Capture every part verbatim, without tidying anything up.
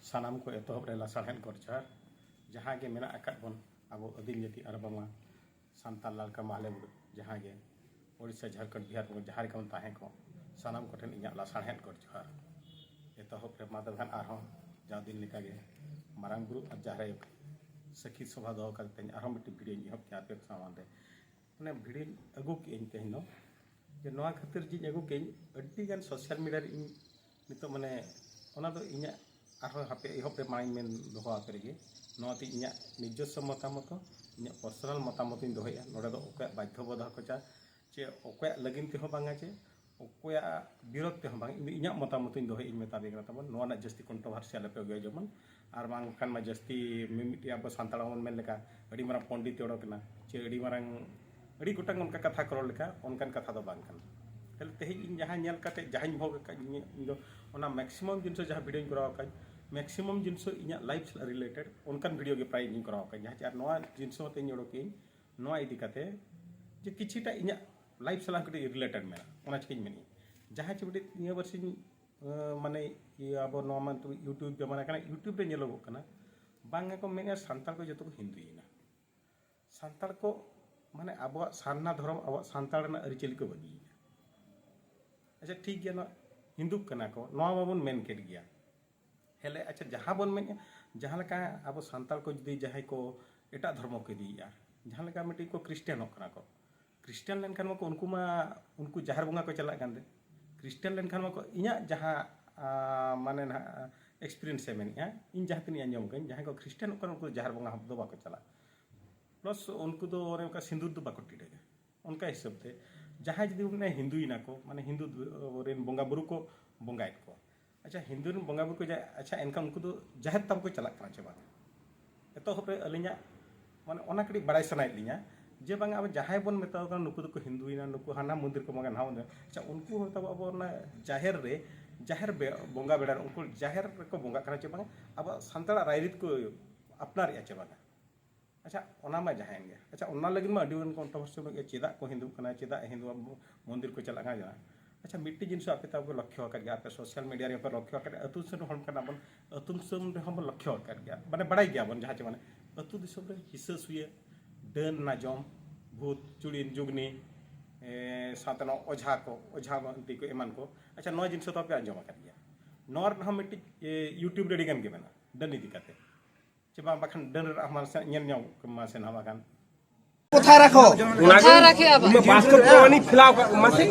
ᱥᱟᱱᱟᱢ ᱠᱚ ᱮᱛᱚᱦᱚᱵ ᱨᱮ ᱞᱟᱥᱟᱲᱦᱮᱫ ᱜᱚᱰ ᱡᱚᱦᱟᱨ᱾ ᱡᱟᱦᱟᱸ ᱜᱮ ᱢᱮᱱᱟᱜ ᱟᱠᱟᱫ ᱵᱚᱱ ᱟᱵᱚ ᱟᱹᱫᱤᱢ ᱡᱟᱹᱛᱤ ᱟᱨ ᱵᱟᱝᱢᱟ ᱥᱟᱱᱛᱟᱲ ᱞᱟᱲᱠᱟ ᱢᱟᱦᱞᱮ ᱵᱩᱨᱩ, ᱡᱟᱦᱟᱸ ᱜᱮ ᱳᱰᱤᱥᱟ, ᱡᱷᱟᱲᱠᱷᱚᱸᱰ, ᱵᱤᱦᱟᱨ ᱵᱚᱱ ᱡᱟᱦᱟᱸ ᱨᱮᱜᱮ ᱵᱚᱱ ᱛᱟᱦᱮᱸ ᱠᱚᱜ, ᱥᱟᱱᱟᱢ ᱠᱚᱴᱷᱮᱱ ᱤᱧᱟᱹᱜ ᱞᱟᱥᱟᱲᱦᱮᱫ ᱜᱚᱰ ᱡᱚᱦᱟᱨ᱾ ᱮᱛᱚᱦᱚᱵ ᱨᱮ ᱢᱟ ᱛᱚᱵᱮ ᱠᱷᱟᱱ ᱟᱨᱦᱚᱸ ᱡᱟᱣ ᱫᱤᱱ ᱞᱮᱠᱟᱜᱮ ᱢᱟᱨᱟᱝ ᱵᱩᱨᱩ ᱟᱨ ᱡᱟᱦᱮᱨ ᱟᱭᱳ ᱥᱟᱹᱠᱷᱤ ᱥᱚᱵᱷᱟ ᱫᱚᱦᱚ ᱠᱟᱛᱮ ᱟᱨᱦᱚᱸ ᱢᱤᱫᱴᱤᱡ ᱵᱷᱤᱰᱤᱭᱳᱧ ᱮᱦᱚᱵ ᱠᱮᱫᱟ ᱟᱯᱮ ᱠᱚ ᱥᱟᱢᱟᱝ ᱨᱮ᱾ ᱢᱟᱱᱮ ᱵᱷᱤᱰᱤᱭᱳᱧ ᱟᱹᱜᱩ ᱠᱮᱜᱼᱟᱹᱧ ᱛᱮᱦᱮᱧ ᱫᱚ, ᱡᱮ ᱱᱚᱣᱟ ᱠᱷᱟᱹᱛᱤᱨ ᱡᱮᱧ ᱟᱹᱜᱩ ᱠᱮᱜᱼᱟᱹᱧ, ᱟᱹᱰᱤ ᱜᱟᱱ ᱥᱳᱥᱟᱞ ᱢᱤᱰᱤᱭᱟ ᱨᱮ ᱤᱧ ᱱᱤᱛᱚᱜ ᱢᱟᱱᱮ ᱚᱱᱟ ᱫᱚ ᱤᱧᱟᱹᱜ ᱟᱨᱦᱚᱸ ᱦᱟᱯᱮ ᱮᱦᱚᱵ ᱨᱮ ᱢᱟᱲᱟᱝ ᱢᱮᱱ ᱫᱚᱦᱚ ᱟᱯᱮ ᱨᱮᱜᱮ, ᱱᱚᱣᱟ ᱫᱚ ᱤᱧᱟᱹᱜ ᱱᱤᱡᱚᱥᱥᱚ ᱢᱚᱛᱟᱢᱚᱛ, ᱤᱧᱟᱹᱜ ᱯᱟᱨᱥᱚᱱᱟᱞ ᱢᱚᱛᱟᱢᱚᱛ ᱤᱧ ᱫᱚᱦᱚᱭᱮᱫᱼᱟ᱾ ᱱᱚᱰᱮ ᱫᱚ ᱚᱠᱚᱭᱟᱜ ᱵᱟᱫᱽᱫᱷᱚ ᱵᱟᱫᱷᱟ ᱠᱚ ᱪᱟ ᱪᱮ ᱚᱠᱚᱭᱟᱜ ᱞᱟᱹᱜᱤᱫ ᱛᱮᱦᱚᱸ ᱵᱟᱝᱟ ᱪᱮ ᱚᱠᱚᱭᱟᱜ ᱵᱤᱨᱳᱫᱷ ᱛᱮᱦᱚᱸ ᱵᱟᱝ, ᱤᱧ ᱫᱚ ᱤᱧᱟᱹᱜ ᱢᱚᱛᱟᱢᱚᱛ ᱤᱧ ᱫᱚᱦᱚᱭᱮᱫ ᱤᱧ ᱢᱮᱛᱟ ᱯᱮ ᱠᱟᱱᱟ᱾ ᱛᱟᱵᱚᱱ ᱱᱚᱣᱟ ᱨᱮᱱᱟᱜ ᱡᱟᱹᱥᱛᱤ ᱠᱚᱱᱴᱨᱳᱵᱷᱟᱨᱥᱤ ᱟᱞᱚ ᱯᱮ ᱟᱹᱜᱩᱭᱟ, ᱡᱮᱢᱚᱱ ᱟᱨ ᱵᱟᱝᱠᱷᱟᱱ ᱢᱟ ᱡᱟᱹᱥᱛᱤ ᱢᱤᱢᱤᱫᱴᱤᱡ ᱟᱵᱚ ᱥᱟᱱᱛᱟᱲ ᱵᱚᱱ ᱢᱮᱱ ᱞᱮᱠᱟ ᱟᱹᱰᱤ ᱢᱟᱨᱟᱝ ᱯᱚᱱᱰᱤᱛ ᱚᱰᱚᱠ ᱮᱱᱟ ᱪᱮ ᱟᱹᱰᱤ ᱢᱟᱨᱟᱝ ᱟᱹᱰᱤ ᱜᱚᱴᱟᱝ ᱚᱱᱠᱟ ᱠᱟᱛᱷᱟ ᱠᱚ ᱨᱚᱲ ᱞᱮᱠᱟ, ᱚᱱᱠᱟᱱ ᱠᱟᱛᱷᱟ ᱫᱚ ᱵᱟᱝ ᱠᱟᱱᱟ᱾ ᱛᱟᱦᱞᱮ ᱛᱮᱦᱮᱧ ᱤᱧ ᱡᱟᱦᱟᱸ ᱧᱮᱞ ᱠᱟᱛᱮ ᱡᱟᱦᱟᱸᱧ ᱵᱷᱳᱜᱽ ᱟᱠᱟᱫ, ᱤᱧ ᱤᱧ ᱫᱚ ᱚᱱᱟ ᱢᱮᱠᱥᱤᱢᱟᱢ ᱡᱤᱱᱤᱥ ᱡᱟᱦᱟᱸ ᱵᱷᱤᱰᱤᱭᱳᱧ ᱠᱚᱨᱟᱣ ᱟᱠᱟᱫ, ᱢᱮᱠᱥᱤᱢᱟᱢ ᱡᱤᱱᱤᱥ ᱤᱧᱟᱹᱜ ᱞᱟᱭᱤᱯᱷ ᱥᱟᱞᱟᱜ ᱨᱤᱞᱮᱴᱮᱰ ᱚᱱᱠᱟᱱ ᱵᱷᱤᱰᱤᱭᱳ ᱜᱮ ᱯᱨᱟᱭ ᱤᱧ ᱠᱚᱨᱟᱣ ᱟᱠᱟᱫ᱾ ᱡᱟᱦᱟᱸ ᱪᱮ ᱟᱨ ᱱᱚᱣᱟ ᱡᱤᱱᱤᱥ ᱦᱚᱸ ᱛᱮᱦᱮᱧ ᱚᱰᱚᱠ ᱠᱮᱜᱼᱟᱹᱧ ᱱᱚᱣᱟ ᱤᱫᱤ ᱠᱟᱛᱮ ᱡᱮ ᱠᱤᱪᱷᱤᱴᱟ ᱤᱧᱟᱹᱜ ᱞᱟᱭᱤᱯᱷ ᱥᱟᱞᱟᱜ ᱠᱟᱹᱴᱤᱡ ᱨᱤᱞᱮᱴᱮᱰ ᱢᱮᱱᱟᱜᱼᱟ, ᱚᱱᱟ ᱪᱤᱠᱟᱹᱧ ᱢᱮᱱᱮᱫᱼᱟ᱾ ᱡᱟᱦᱟᱸ ᱪᱮ ᱢᱤᱫᱴᱤᱡ ᱱᱤᱭᱟᱹ ᱵᱟᱨᱥᱤᱧ ᱟᱸ, ᱢᱟᱱᱮ ᱤᱭᱟᱹ ᱟᱵᱚ ᱱᱚᱣᱟ ᱢᱟ ᱱᱤᱛᱚᱜ ᱭᱩᱴᱩᱵᱽ ᱡᱚᱢᱟᱱᱟ ᱠᱟᱱᱟ, ᱭᱩᱴᱩᱵᱽ ᱨᱮ ᱧᱮᱞᱚᱜᱚᱜ ᱠᱟᱱᱟ ᱵᱟᱝ ᱜᱮᱠᱚ ᱢᱮᱱᱮᱫᱼᱟ ᱥᱟᱱᱛᱟᱲ ᱠᱚ ᱡᱚᱛᱚ ᱠᱚ ᱦᱤᱱᱫᱩᱭᱮᱱᱟ᱾ ᱥᱟᱱᱛᱟᱲ ᱠᱚ ᱢᱟᱱᱮ ᱟᱵᱚᱣᱟᱜ ᱥᱟᱨᱱᱟ ᱫᱷᱚᱨᱚᱢ, ᱟᱵᱚᱣᱟᱜ ᱥᱟᱱᱛᱟᱲ ᱨᱮᱱᱟᱜ ᱟᱹᱨᱤᱪᱟᱹᱞᱤ ᱠᱚ ᱵᱟᱹᱜᱤᱭᱮᱫᱼᱟ᱾ ᱟᱪᱪᱷᱟ, ᱴᱷᱤᱠ ᱜᱮᱭᱟ, ᱱᱚᱣᱟ ᱦᱤᱱᱫᱩᱜ ᱠᱟᱱᱟ ᱠᱚ, ᱱᱚᱣᱟ ᱢᱟᱵᱚᱱ ᱢᱮᱱ ᱠᱮᱫ ᱜᱮᱭᱟ᱾ ᱦᱮᱞᱮ, ᱟᱪᱪᱷᱟ, ᱡᱟᱦᱟᱸ ᱵᱚᱱ ᱢᱮᱱᱮᱫᱼᱟ, ᱡᱟᱦᱟᱸ ᱞᱮᱠᱟ ᱟᱵᱚ ᱥᱟᱱᱛᱟᱲ ᱠᱚ ᱡᱩᱫᱤ ᱡᱟᱦᱟᱸᱭ ᱠᱚ ᱮᱴᱟᱜ ᱫᱷᱚᱨᱢᱚ ᱠᱚ ᱤᱫᱤᱭᱮᱫᱼᱟ, ᱡᱟᱦᱟᱸ ᱞᱮᱠᱟ ᱢᱤᱫᱴᱤᱡ ᱠᱚ ᱠᱷᱨᱤᱥᱴᱟᱱᱚᱜ ᱠᱟᱱᱟ ᱠᱚ, ᱠᱷᱨᱤᱥᱴᱟᱱ ᱞᱮᱱᱠᱷᱟᱱ ᱢᱟᱠᱚ ᱩᱱᱠᱩ ᱢᱟ ᱩᱱᱠᱩ ᱡᱟᱦᱮᱨ ᱵᱚᱸᱜᱟ ᱠᱚ ᱪᱟᱞᱟᱜ ᱠᱟᱱ ᱛᱮ, ᱠᱷᱨᱤᱥᱴᱟᱱ ᱞᱮᱱᱠᱷᱟᱱ ᱢᱟᱠᱚ ᱤᱧᱟᱹᱜ ᱡᱟᱦᱟᱸ ᱟᱸ, ᱢᱟᱱᱮ ᱱᱟᱦᱟᱜ ᱮᱠᱥᱯᱤᱨᱤᱭᱮᱱᱥ ᱮ ᱢᱮᱱᱮᱫᱼᱟ, ᱤᱧ ᱡᱟᱦᱟᱸ ᱛᱤᱱᱟᱹᱜ ᱟᱸᱡᱚᱢ ᱠᱟᱹᱧ, ᱡᱟᱦᱟᱸᱭ ᱠᱚ ᱠᱷᱨᱤᱥᱴᱟᱱᱚᱜ ᱠᱟᱱᱟ ᱩᱱᱠᱩ ᱫᱚ ᱡᱟᱦᱮᱨ ᱵᱚᱸᱜᱟ ᱫᱚ ᱵᱟᱠᱚ ᱪᱟᱞᱟᱜ᱾ ᱯᱞᱟᱥ ᱩᱱᱠᱩ ᱫᱚ ᱚᱱᱮ ᱚᱱᱠᱟ ᱥᱤᱸᱫᱩᱨ ᱫᱚ ᱵᱟᱠᱚ ᱴᱤᱰᱟᱹᱜᱟ᱾ ᱚᱱᱠᱟ ᱦᱤᱥᱟᱹᱵ ᱛᱮ ᱡᱟᱦᱟᱸᱭ ᱡᱩᱫᱤ ᱵᱚᱱ ᱢᱮᱱᱟ ᱦᱤᱱᱫᱩᱭᱮᱱᱟ ᱠᱚ, ᱢᱟᱱᱮ ᱦᱤᱱᱫᱩ ᱨᱮᱱ ᱵᱚᱸᱜᱟ ᱵᱩᱨᱩ ᱠᱚ ᱵᱚᱸᱜᱟᱭᱮᱫ ᱠᱚᱣᱟ᱾ ᱟᱪᱪᱷᱟ, ᱦᱤᱱᱫᱩ ᱨᱮᱱ ᱵᱚᱸᱜᱟ ᱵᱩᱨᱩ ᱠᱚ ᱡᱟ-, ᱟᱪᱪᱷᱟ, ᱮᱱᱠᱷᱟᱱ ᱩᱱᱠᱩ ᱫᱚ ᱡᱟᱦᱮᱨ ᱛᱟᱵᱚ ᱠᱚ ᱪᱟᱞᱟᱜ ᱠᱟᱱᱟ ᱪᱮ ᱵᱟᱝ? ᱮᱛᱚᱦᱚᱵ ᱨᱮ ᱟᱹᱞᱤᱧᱟᱜ ᱢᱟᱱᱮ ᱚᱱᱟ ᱠᱟᱹᱴᱤᱡ ᱵᱟᱲᱟᱭ ᱥᱟᱱᱟᱭᱮᱫ ᱞᱤᱧᱟ ᱡᱮ ᱵᱟᱝ ᱟᱵᱚ ᱡᱟᱦᱟᱸᱭ ᱵᱚᱱ ᱢᱮᱛᱟ ᱠᱚ ᱠᱟᱱᱟ ᱱᱩᱠᱩ ᱫᱚᱠᱚ ᱦᱤᱱᱫᱩᱭᱮᱱᱟ, ᱱᱩᱠᱩ ᱦᱟᱱᱟ ᱢᱚᱱᱫᱤᱨ ᱠᱚ ᱵᱚᱸᱜᱟ, ᱱᱟᱣᱟ ᱢᱚᱱᱫᱤᱨ, ᱟᱪᱪᱷᱟ, ᱩᱱᱠᱩ ᱦᱚᱸ ᱛᱟᱵᱚ ᱟᱵᱚ ᱚᱱᱟ ᱡᱟᱦᱮᱨ ᱨᱮ, ᱡᱟᱦᱮᱨ ᱵᱮ-, ᱵᱚᱸᱜᱟ ᱵᱮᱲᱟ ᱨᱮ ᱩᱱᱠᱩ ᱡᱟᱦᱮᱨ ᱨᱮᱠᱚ ᱵᱚᱸᱜᱟᱜ ᱠᱟᱱᱟ ᱪᱮ ᱵᱟᱝ? ᱟᱵᱚᱣᱟᱜ ᱥᱟᱱᱛᱟᱲᱟᱜ ᱨᱟᱭᱨᱤᱛ ᱠᱚ ᱟᱯᱱᱟᱨᱮᱫᱼᱟ ᱪᱮ ᱵᱟᱝᱟ? ᱟᱪᱪᱷᱟ, ᱚᱱᱟ ᱢᱟ ᱡᱟᱦᱟᱸᱭᱮᱱ ᱜᱮ᱾ ᱟᱪᱪᱷᱟ, ᱚᱱᱟ ᱞᱟᱹᱜᱤᱫ ᱢᱟ ᱟᱹᱰᱤ ᱜᱟᱱ ᱠᱚᱱᱴᱨᱳᱵᱷᱟᱨᱥᱤ ᱢᱮᱱᱟᱜ ᱜᱮᱭᱟ, ᱪᱮᱫᱟᱜ ᱠᱚ ᱦᱤᱱᱫᱩᱜ ᱠᱟᱱᱟ, ᱪᱮᱫᱟᱜ ᱦᱤᱱᱫᱩᱣᱟᱜ ᱢᱚ-, ᱢᱚᱱᱫᱤᱨ ᱠᱚ ᱪᱟᱞᱟᱜ ᱠᱟᱱᱟ, ᱪᱮᱫᱟᱜ? ᱟᱪᱪᱷᱟ, ᱢᱤᱫᱴᱤᱡ ᱡᱤᱱᱤᱥ ᱟᱯᱮ ᱛᱟᱵᱚ ᱞᱚᱠᱠᱷᱚ ᱟᱠᱟᱫ ᱜᱮᱭᱟ, ᱟᱯᱮ ᱥᱳᱥᱟᱞ ᱢᱤᱰᱤᱭᱟ ᱨᱮ ᱯᱮ ᱞᱚᱠᱠᱷᱚ ᱟᱠᱟᱫ ᱜᱮᱭᱟ, ᱟᱹᱛᱩ ᱫᱤᱥᱚᱢ ᱨᱮᱱ ᱦᱚᱲ ᱠᱟᱱᱟ ᱵᱚᱱ, ᱟᱹᱛᱩ ᱫᱤᱥᱚᱢ ᱨᱮᱦᱚᱸ ᱵᱚᱱ ᱞᱚᱠᱠᱷᱚ ᱟᱠᱟᱫ ᱜᱮᱭᱟ, ᱢᱟᱱᱮ ᱵᱟᱲᱟᱭ ᱜᱮᱭᱟ ᱵᱚᱱ ᱡᱟᱦᱟᱸ ᱪᱮ ᱢᱟᱱᱮ ᱟᱹᱛᱩ ᱫᱤᱥᱚᱢ ᱨᱮ ᱦᱤᱥᱟᱹ ᱥᱩᱭᱟᱹ, ᱰᱟᱹᱱ ᱱᱟᱡᱚᱢ, ᱵᱷᱩᱛ, ᱪᱩᱲᱤᱱ, ᱡᱩᱜᱽᱱᱤ, ᱮ, ᱥᱟᱶᱛᱮ ᱱᱚᱣᱟ ᱚᱡᱷᱟ ᱠᱚ, ᱚᱡᱷᱟ ᱢᱟᱱᱛᱤ ᱠᱚ ᱮᱢᱟᱱ ᱠᱚ᱾ ᱟᱪᱪᱷᱟ, ᱱᱚᱣᱟ ᱡᱤᱱᱤᱥ ᱦᱚᱸ ᱛᱚ ᱟᱯᱮ ᱟᱸᱡᱚᱢ ᱟᱠᱟᱫ ᱜᱮᱭᱟ᱾ ᱱᱚᱣᱟ ᱨᱮᱱᱟᱜ ᱦᱚᱸ ᱢᱤᱫᱴᱤᱡ, ᱮ, YouTube ᱨᱮ ᱟᱹᱰᱤ ᱜᱟᱱ ᱜᱮ ᱢᱮᱱᱟᱜᱼᱟ ᱰᱟᱹᱱ ᱤᱫᱤ ᱠᱟᱛᱮ᱾ ᱪᱮ ᱵᱟᱝ, ᱵᱟᱠᱷᱟᱱ ᱰᱟᱹᱱ ᱨᱮᱱᱟᱜ ᱦᱚᱸ ᱢᱟᱥᱮ ᱧᱮᱞ ᱧᱚᱜ ᱢᱟᱥᱮ ᱱᱟᱦᱟᱜ ᱵᱟᱠᱷᱟᱱ᱾ কোথায় রাখো? ᱚᱱᱟ ᱠᱟᱛᱷᱟ ᱨᱟᱠᱷᱮ ᱟᱵᱟ᱾ ᱵᱟᱥᱛᱚᱵ ᱛᱮ ᱩᱱᱤ ᱯᱷᱮᱞᱟᱣ ᱠᱟᱜ ᱢᱟᱥᱮ᱾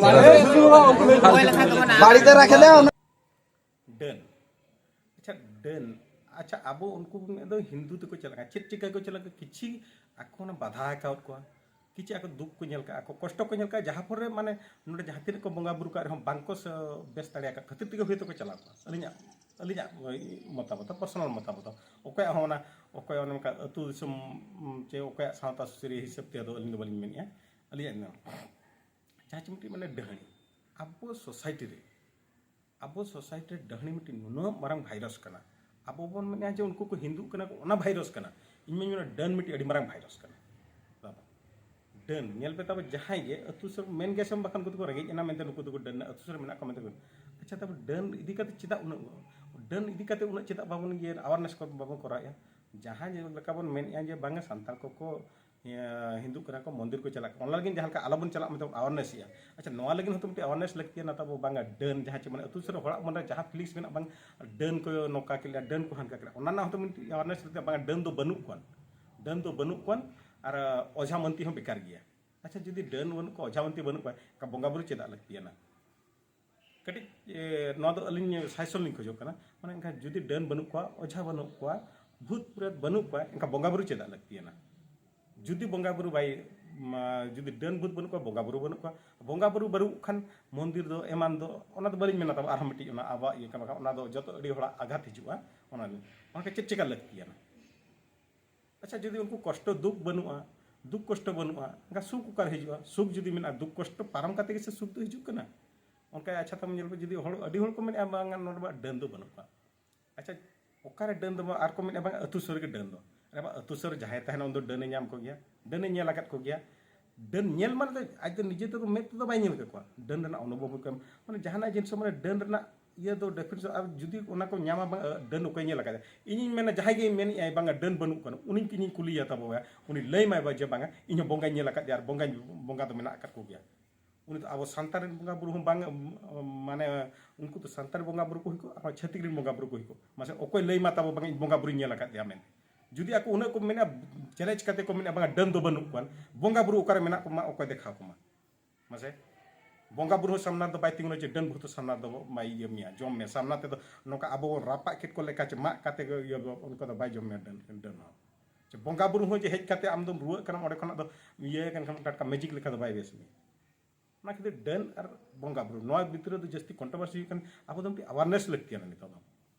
বাড়িতে রাখে দেও না। ᱰᱟᱹᱱ᱾ ᱟᱪᱪᱷᱟ, ᱰᱟᱹᱱ᱾ ᱟᱪᱪᱷᱟ, ᱟᱵᱚ ᱩᱱᱠᱩ ᱵᱚᱱ ᱢᱮᱱᱫᱟ ᱦᱤᱱᱫᱩ ᱛᱮᱠᱚ ᱪᱟᱞᱟᱜ ᱠᱟᱱᱟ, ᱪᱮᱫ ᱪᱤᱠᱟᱹ ᱠᱚ ᱪᱟᱞᱟᱜ ᱠᱟᱱᱟ? ᱠᱤᱪᱷᱤ ᱟᱠᱚ ᱚᱱᱟ ᱵᱟᱫᱷᱟ ᱟᱠᱟᱣᱟᱫ ᱠᱚᱣᱟ, ᱠᱤᱪᱷᱤ ᱟᱠᱚ ᱫᱩᱠ ᱠᱚ ᱧᱮᱞ ᱠᱟᱜᱼᱟ, ᱟᱠᱚ ᱠᱚᱥᱴᱚ ᱠᱚ ᱧᱮᱞ ᱠᱟᱜᱼᱟ, ᱡᱟᱦᱟᱸ ᱯᱚᱨᱮ ᱢᱟᱱᱮ ᱱᱚᱰᱮ ᱡᱟᱦᱟᱸ ᱛᱤᱱᱟᱹᱜ ᱠᱚ ᱵᱚᱸᱜᱟ ᱵᱩᱨᱩ ᱠᱟᱜ ᱨᱮᱦᱚᱸ ᱵᱟᱝ ᱠᱚ ᱥᱮ-, ᱵᱮᱥ ᱫᱟᱲᱮᱭᱟᱠᱟᱫ ᱠᱷᱟᱹᱛᱤᱨ ᱛᱮᱜᱮ ᱦᱳᱭᱛᱳ ᱠᱚ ᱪᱟᱞᱟᱣ ᱠᱚᱜᱼᱟ᱾ ᱟᱹᱞᱤᱧᱟᱜ ᱟᱹᱞᱤᱧᱟᱜ ᱢᱚᱛᱟᱢᱚᱛ, ᱯᱟᱨᱥᱚᱱᱟᱞ ᱢᱚᱛᱟᱢᱚᱛ᱾ ᱚᱠᱚᱭᱟᱜ ᱦᱚᱸ ᱚᱱᱟ, ᱚᱠᱚᱭ ᱚᱱᱮ ᱚᱱᱠᱟ ᱟᱹᱛᱩ ᱫᱤᱥᱚᱢ ᱪᱮ ᱚᱠᱚᱭᱟᱜ ᱥᱟᱶᱛᱟ ᱥᱩᱥᱟᱹᱨᱤᱭᱟᱹ ᱦᱤᱥᱟᱹᱵ ᱛᱮ ᱫᱚ ᱟᱹᱞᱤᱧ ᱫᱚ ᱵᱟᱹᱞᱤᱧ ᱢᱮᱱᱮᱫᱼᱟ᱾ ᱟᱹᱞᱤᱧᱟᱜ ᱢᱮᱱ ᱡᱟᱦᱟᱸ ᱪᱮ ᱢᱤᱫᱴᱤᱡ ᱢᱟᱱᱮ ᱰᱟᱹᱦᱟᱹᱲᱤ, ᱟᱵᱚ ᱥᱳᱥᱟᱭᱴᱤ ᱨᱮ, ᱟᱵᱚ ᱥᱳᱥᱟᱭᱴᱤ ᱨᱮ ᱰᱟᱹᱦᱟᱹᱲᱤ ᱢᱤᱫᱴᱤᱡ ᱱᱩᱱᱟᱹᱜ ᱢᱟᱨᱟᱝ ᱵᱷᱟᱭᱨᱟᱥ ᱠᱟᱱᱟ᱾ ᱟᱵᱚ ᱵᱚᱱ ᱢᱮᱱᱮᱫᱼᱟ ᱡᱮ ᱩᱱᱠᱩ ᱠᱚ ᱦᱤᱱᱫᱩᱜ ᱠᱟᱱᱟ ᱠᱚ, ᱚᱱᱟ ᱵᱷᱟᱭᱨᱟᱥ ᱠᱟᱱᱟ᱾ ᱤᱧ ᱢᱟᱧ ᱢᱮᱱᱟ ᱰᱟᱹᱱ ᱢᱤᱫᱴᱤᱡ ᱟᱹᱰᱤ ᱢᱟᱨᱟᱝ ᱵᱷᱟᱭᱨᱟᱥ ᱠᱟᱱᱟ᱾ ᱵᱟᱵᱟ, ᱰᱟᱹᱱ ᱧᱮᱞ ᱯᱮ ᱛᱟᱵᱚ, ᱡᱟᱦᱟᱸᱭ ᱜᱮ ᱟᱹᱛᱩ ᱥᱩᱨ ᱢᱮᱱ ᱜᱮᱭᱟ ᱥᱮ ᱵᱟᱠᱷᱟᱱ ᱩᱱᱠᱩ ᱫᱚᱠᱚ ᱨᱮᱸᱜᱮᱡ ᱮᱱᱟ ᱢᱮᱱᱛᱮ ᱱᱩᱠᱩ ᱫᱚᱠᱚ ᱰᱟᱹᱱ ᱟᱹᱛᱩ ᱥᱩᱨ ᱨᱮ ᱢᱮᱱᱟᱜ ᱠᱚᱣᱟ ᱢᱮᱱᱛᱮ ᱠᱚ᱾ ᱟᱪᱪᱷᱟ, ᱛᱟᱵᱚ ᱰᱟᱹᱱ ᱤᱫᱤ ᱠᱟᱛᱮ ᱪᱮᱫᱟᱜ ᱩᱱᱟᱹᱜ, ᱰᱟᱹᱱ ᱤᱫᱤ ᱠᱟᱛᱮ ᱩᱱᱟᱹᱜ ᱪᱮᱫᱟᱜ ᱵᱟᱵᱚᱱ ᱤᱭᱟᱹ ᱟᱣᱟᱨᱱᱮᱥ ᱠᱚ ᱵᱟᱵᱚᱱ ᱠᱚᱨᱟᱣᱮᱫᱼᱟ? ᱡᱟᱦᱟᱸ ᱡᱮ ᱞᱮᱠᱟ ᱵᱚᱱ ᱢᱮᱱᱮᱫᱼᱟ ᱡᱮ ᱵᱟᱝᱟ ᱥᱟᱱᱛᱟᱲ ᱠᱚᱠᱚ ᱤᱭᱟᱹ ᱦᱤᱱᱫᱩᱜ ᱠᱟᱱᱟ ᱠᱚ, ᱢᱚᱱᱫᱤᱨ ᱠᱚ ᱪᱟᱞᱟᱜ ᱠᱟᱱᱟ, ᱚᱱᱟ ᱞᱟᱹᱜᱤᱫ ᱡᱟᱦᱟᱸ ᱞᱮᱠᱟ ᱟᱞᱚ ᱵᱚᱱ ᱪᱟᱞᱟᱜ ᱢᱮᱱᱛᱮ ᱵᱚᱱ ᱟᱣᱟᱨᱱᱮᱥ ᱮᱜᱼᱟ᱾ ᱟᱪᱪᱷᱟ, ᱱᱚᱣᱟ ᱞᱟᱹᱜᱤᱫ ᱦᱚᱸᱛᱚ ᱢᱤᱫᱴᱮᱱ ᱟᱣᱟᱨᱱᱮᱥ ᱞᱟᱹᱠᱛᱤᱭᱟᱱᱟ ᱛᱟᱵᱚ, ᱵᱟᱝᱟ ᱰᱟᱹᱱ ᱡᱟᱦᱟᱸ ᱪᱮ ᱢᱟᱱᱮ ᱟᱹᱛᱩ ᱥᱩᱨ ᱨᱮ ᱦᱚᱲᱟᱜ ᱢᱚᱱᱮ ᱨᱮ ᱡᱟᱦᱟᱸ ᱯᱷᱤᱞᱤᱝᱥ ᱢᱮᱱᱟᱜ, ᱵᱟᱝ ᱰᱟᱹᱱ ᱠᱚ ᱱᱚᱝᱠᱟ ᱠᱮᱫ ᱞᱮᱭᱟ, ᱰᱟᱹᱱ ᱠᱚ ᱦᱟᱱᱠᱟ ᱠᱮᱫ ᱞᱮᱭᱟ, ᱚᱱᱟ ᱨᱮᱱᱟᱜ ᱦᱚᱸᱛᱚ ᱢᱤᱫᱴᱮᱱ ᱟᱣᱟᱨᱱᱮᱥ ᱞᱟᱹᱠᱛᱤ, ᱵᱟᱝᱟ ᱰᱟᱹᱱ ᱫᱚ ᱵᱟᱹᱱᱩᱜ ᱠᱚᱣᱟ, ᱰᱟᱹᱱ ᱫᱚ ᱵᱟᱹᱱᱩᱜ ᱠᱚᱣᱟ ᱟᱨ ᱚᱡᱷᱟ ᱢᱟᱹᱱᱛᱤ ᱦᱚᱸ ᱵᱮᱠᱟᱨ ᱜᱮᱭᱟ᱾ ᱟᱪᱪᱷᱟ, ᱡᱩᱫᱤ ᱰᱟᱹᱱ ᱵᱟᱹᱱᱩᱜ ᱠᱚᱣᱟ, ᱚᱡᱷᱟ ᱢᱟᱹᱱᱛᱤ ᱵᱟᱹᱱᱩᱜ ᱠᱚᱣᱟ, ᱮᱱᱠᱷᱟᱱ ᱵᱚᱸᱜᱟ ᱵᱩᱨᱩ ᱪᱮᱫᱟᱜ ᱞᱟᱹᱠᱛᱤᱭᱟᱱᱟ? ᱠᱟᱹᱴᱤᱡ, ᱮ, ᱱᱚᱣᱟ ᱫᱚ ᱟᱹᱞᱤᱧ ᱥᱟᱡᱮᱥᱚᱱ ᱞᱤᱧ ᱠᱷᱚᱡᱚᱜ ᱠᱟᱱᱟ᱾ ᱢᱟᱱᱮ ᱮᱱᱠᱷᱟᱱ ᱡᱩᱫᱤ ᱰᱟᱹᱱ ᱵᱟᱹᱱᱩᱜ ᱠᱚᱣᱟ, ᱚᱡᱷᱟ ᱵᱟᱹᱱᱩᱜ ᱠᱚᱣᱟ, ᱵᱷᱩᱛ ᱯᱨᱮᱛ ᱵᱟᱹᱱᱩᱜ ᱠᱚᱣᱟ, ᱮᱱᱠᱷᱟᱱ ᱵᱚᱸᱜᱟ ᱵᱩᱨᱩ ᱪᱮᱫᱟᱜ ᱞᱟᱹᱠᱛᱤᱭᱟᱱᱟ? ᱡᱩᱫᱤ ᱵᱚᱸᱜᱟ ᱵᱩᱨᱩ ᱵᱟᱭ, ᱢᱟ, ᱡᱩᱫᱤ ᱰᱟᱹᱱ ᱵᱷᱩᱛ ᱵᱟᱹᱱᱩᱜ ᱠᱚᱣᱟ, ᱵᱚᱸᱜᱟ ᱵᱩᱨᱩ ᱵᱟᱹᱱᱩᱜ ᱠᱚᱣᱟ, ᱵᱚᱸᱜᱟ ᱵᱩᱨᱩ ᱵᱟᱹᱱᱩᱜ ᱠᱷᱟᱱ ᱢᱚᱱᱫᱤᱨ ᱫᱚ ᱮᱢᱟᱱ ᱫᱚ, ᱚᱱᱟ ᱫᱚ ᱵᱟᱹᱞᱤᱧ ᱢᱮᱱᱟ ᱛᱟᱵᱚ ᱟᱨᱦᱚᱸ ᱢᱤᱫᱴᱤᱡ ᱚᱱᱟ ᱟᱵᱚᱣᱟᱜ ᱤᱭᱟᱹ ᱠᱟᱱᱟ, ᱵᱟᱠᱷᱟᱱ ᱚᱱᱟ ᱫᱚ ᱡᱚᱛᱚ ᱟᱹᱰᱤ ᱦᱚᱲᱟᱜ ᱟᱜᱷᱟᱛ ᱦᱤᱡᱩᱜᱼᱟ᱾ ᱚᱱᱟ ᱚᱱᱟᱛᱮ ᱪᱮᱫ ᱪᱮᱠᱟ ᱞᱟᱹᱠᱛᱤᱭᱟᱱᱟ? ᱟᱪᱪᱷᱟ, ᱡᱩᱫᱤ ᱩᱱᱠᱩ ᱠᱚᱥᱴᱚ ᱫᱩᱠ ᱵᱟᱹᱱᱩᱜᱼᱟ, ᱫᱩᱠ ᱠᱚᱥᱴᱚ ᱵᱟᱹᱱᱩᱜᱼᱟ, ᱮᱱᱠᱷᱟᱱ ᱥᱩᱠ ᱚᱠᱟᱨᱮ ᱦᱤᱡᱩᱜᱼᱟ? ᱥᱩᱠ ᱡᱩᱫᱤ ᱢᱮᱱᱟᱜᱼᱟ, ᱫᱩᱠ ᱠᱚᱥᱴᱚ ᱯᱟᱨᱚᱢ ᱠᱟᱛᱮ ᱜᱮ ᱥᱮ ᱥᱩᱠ ᱫᱚ ᱦᱤᱡᱩᱜ ᱠᱟᱱᱟ᱾ ᱚᱱᱠᱟ ᱟᱪᱪᱷᱟ ᱛᱟᱢ ᱧᱮᱞ ᱯᱮ, ᱡᱩᱫᱤ ᱦᱚᱲ, ᱟᱹᱰᱤ ᱦᱚᱲ ᱠᱚ ᱢᱮᱱᱮᱫᱼᱟ ᱵᱟᱝᱟ ᱱᱚᱰᱮ ᱢᱟ ᱰᱟᱹᱱ ᱫᱚ ᱵᱟᱹᱱᱩᱜ ᱠᱚᱣᱟ᱾ ᱟᱪᱪᱷᱟ, ᱚᱠᱟᱨᱮ ᱰᱟᱹᱱ ᱫᱚ ᱵᱟᱝ, ᱟᱨ ᱠᱚ ᱢᱮᱱᱮᱫᱼᱟ ᱵᱟᱝ ᱟᱹᱛᱩ ᱥᱩᱨ ᱨᱮᱜᱮ ᱰᱟᱹᱱ ᱫᱚ᱾ ᱟᱨᱮ ᱵᱟ, ᱟᱹᱛᱩ ᱥᱩᱨ ᱨᱮ ᱡᱟᱦᱟᱸᱭ ᱛᱟᱦᱮᱱᱟ ᱩᱱᱤ ᱫᱚ ᱰᱟᱹᱱᱮ ᱧᱟᱢ ᱠᱚᱜᱮᱭᱟ, ᱰᱟᱹᱱᱮ ᱧᱮᱞ ᱟᱠᱟᱫ ᱠᱚᱜᱮᱭᱟ᱾ ᱰᱟᱹᱱ ᱧᱮᱞ ᱢᱟᱱᱮ ᱫᱚ ᱟᱡ ᱫᱚ ᱱᱤᱡᱮ ᱛᱮᱫᱚ ᱢᱮᱫ ᱛᱮᱫᱚ ᱵᱟᱭ ᱧᱮᱞ ᱠᱟᱠᱚᱣᱟ, ᱰᱟᱹᱱ ᱨᱮᱱᱟᱜ ᱚᱱᱩᱵᱷᱚᱵ ᱠᱚ ᱮᱢ, ᱢᱟᱱᱮ ᱡᱟᱦᱟᱱᱟᱜ ᱡᱤᱱᱤᱥ ᱢᱟᱱᱮ ᱰᱟᱹᱱ ᱨᱮᱱᱟᱜ ᱤᱭᱟᱹ ᱫᱚ ᱰᱮᱯᱷᱤᱱᱮᱥᱚᱱ, ᱟᱨ ᱡᱩᱫᱤ ᱚᱱᱟ ᱠᱚ ᱧᱟᱢᱟ ᱵᱟᱝ, ᱰᱟᱹᱱ ᱚᱠᱚᱭ ᱧᱮᱞ ᱟᱠᱟᱫᱟ? ᱤᱧᱤᱧ ᱢᱮᱱᱟ ᱡᱟᱦᱟᱸᱭ ᱜᱮ ᱢᱮᱱᱮᱫ ᱟᱭ ᱵᱟᱝᱟ ᱰᱟᱹᱱ ᱵᱟᱹᱱᱩᱜ ᱠᱟᱱᱟ, ᱩᱱᱤᱧ ᱠᱤᱧ ᱠᱩᱞᱤᱭᱟ ᱛᱟᱵᱚ, ᱩᱱᱤ ᱞᱟᱹᱭ ᱢᱟᱭ ᱵᱟ ᱡᱮ ᱵᱟᱝᱟ ᱤᱧ ᱦᱚᱸ ᱵᱚᱸᱜᱟᱧ ᱧᱮᱞ ᱟᱠᱟᱫᱮᱭᱟ ᱟᱨ ᱵᱚᱸᱜᱟᱧ, ᱵᱚᱸᱜᱟ ᱫᱚ ᱢᱮᱱᱟᱜ ᱟᱠᱟᱫ ᱠᱚᱜᱮᱭᱟ᱾ ᱩᱱᱤ ᱫᱚ ᱟᱵᱚ ᱥᱟᱱᱛᱟᱲ ᱨᱮᱱ ᱵᱚᱸᱜᱟ ᱵᱩᱨᱩ ᱦᱚᱸ ᱵᱟᱝ, ᱢᱟᱱᱮ ᱩᱱᱠᱩ ᱫᱚ ᱥᱟᱱᱛᱟᱲ ᱵᱚᱸᱜᱟ ᱵᱩᱨᱩ ᱠᱚ ᱦᱩᱭ ᱠᱚᱜ, ᱟᱨ ᱪᱷᱟᱹᱛᱤᱠ ᱨᱮᱱ ᱵᱚᱸᱜᱟ ᱵᱩᱨᱩ ᱠᱚ ᱦᱩᱭ ᱠᱚᱜ, ᱢᱟᱥᱮ ᱚᱠᱚᱭ ᱞᱟᱹᱭ ᱢᱟ ᱛᱟᱵᱚ ᱵᱟᱝᱟ ᱤᱧ ᱵᱚᱸᱜᱟ ᱵᱩᱨᱩᱧ ᱧᱮᱞ ᱟᱠᱟᱫᱮᱭᱟ ᱢᱮᱱᱛᱮ? ᱡᱩᱫᱤ ᱟᱠᱚ ᱩᱱᱟᱹᱜ ᱠᱚ ᱢᱮᱱᱟ, ᱪᱮᱞᱮᱧᱡᱽ ᱠᱟᱛᱮ ᱠᱚ ᱢᱮᱱᱟ ᱵᱟᱝᱟ ᱰᱟᱹᱱ ᱫᱚ ᱵᱟᱹᱱᱩᱜ ᱠᱚᱣᱟ, ᱵᱚᱸᱜᱟ ᱵᱩᱨᱩ ᱚᱠᱟᱨᱮ ᱢᱮᱱᱟᱜ ᱠᱚᱢᱟ ᱚᱠᱚᱭ ᱫᱮᱠᱷᱟᱣ ᱠᱚᱢᱟ? ᱢᱟᱥᱮ, ᱵᱚᱸᱜᱟ ᱵᱩᱨᱩ ᱦᱚᱸ ᱥᱟᱢᱱᱟ ᱫᱚ ᱵᱟᱭ ᱛᱤᱸᱜᱩᱱᱟ ᱡᱮ ᱰᱟᱹᱱ ᱵᱷᱩᱛ ᱥᱟᱢᱱᱟ ᱫᱚ ᱵᱟᱭ ᱤᱭᱟᱹ ᱢᱮᱭᱟ, ᱡᱚᱢ ᱢᱮ ᱥᱟᱢᱱᱟ ᱛᱮᱫᱚ᱾ ᱱᱚᱝᱠᱟ ᱟᱵᱚ ᱵᱚᱱ ᱨᱟᱯᱟᱜ ᱠᱮᱫ ᱠᱚ ᱞᱮᱠᱟ ᱪᱮ ᱢᱟᱜ ᱠᱟᱛᱮ ᱜᱮ ᱤᱭᱟᱹ ᱵᱚ-, ᱚᱱᱠᱟ ᱫᱚ ᱵᱟᱭ ᱡᱚᱢ ᱢᱮᱭᱟ ᱰᱟᱹᱱ, ᱰᱟᱹᱱ ᱦᱚᱸ᱾ ᱪᱮ ᱵᱚᱸᱜᱟ ᱵᱩᱨᱩ ᱦᱚᱸ ᱡᱮ ᱦᱮᱡ ᱠᱟᱛᱮ ᱟᱢ ᱫᱚᱢ ᱨᱩᱣᱟᱹᱜ ᱠᱟᱱᱟᱢ, ᱚᱸᱰᱮ ᱠᱷᱚᱱᱟᱜ ᱫᱚ ᱤᱭᱟᱹ ᱠᱟᱱ ᱠᱷᱟᱱ ᱴᱟᱴᱠᱟ ᱢᱮᱡᱤᱠ ᱞᱮᱠᱟ ᱫᱚ ᱵᱟᱭ ᱵᱮᱥ ᱢᱮᱭᱟ᱾ ᱚᱱᱟ ᱠᱷᱟᱹᱛᱤᱨ ᱰᱟᱹᱱ ᱟᱨ ᱵᱚᱸᱜᱟ ᱵᱩᱨᱩ ᱱᱚᱣᱟ ᱵᱷᱤᱛᱨᱤ ᱨᱮᱫᱚ ᱡᱟᱹᱥᱛᱤ ᱠᱚᱱᱴᱨᱳᱵᱷᱟᱨᱥᱤ ᱦᱩᱭᱩᱜ ᱠᱟᱱᱟ᱾ ᱟᱵᱚ ᱫᱚ ᱢᱤᱫᱴᱤᱡ ᱟᱣᱟᱨᱱᱮᱥ ᱞᱟᱹᱠᱛᱤᱭᱟᱱᱟ ᱱᱤᱛᱚᱜ ᱫᱚ᱾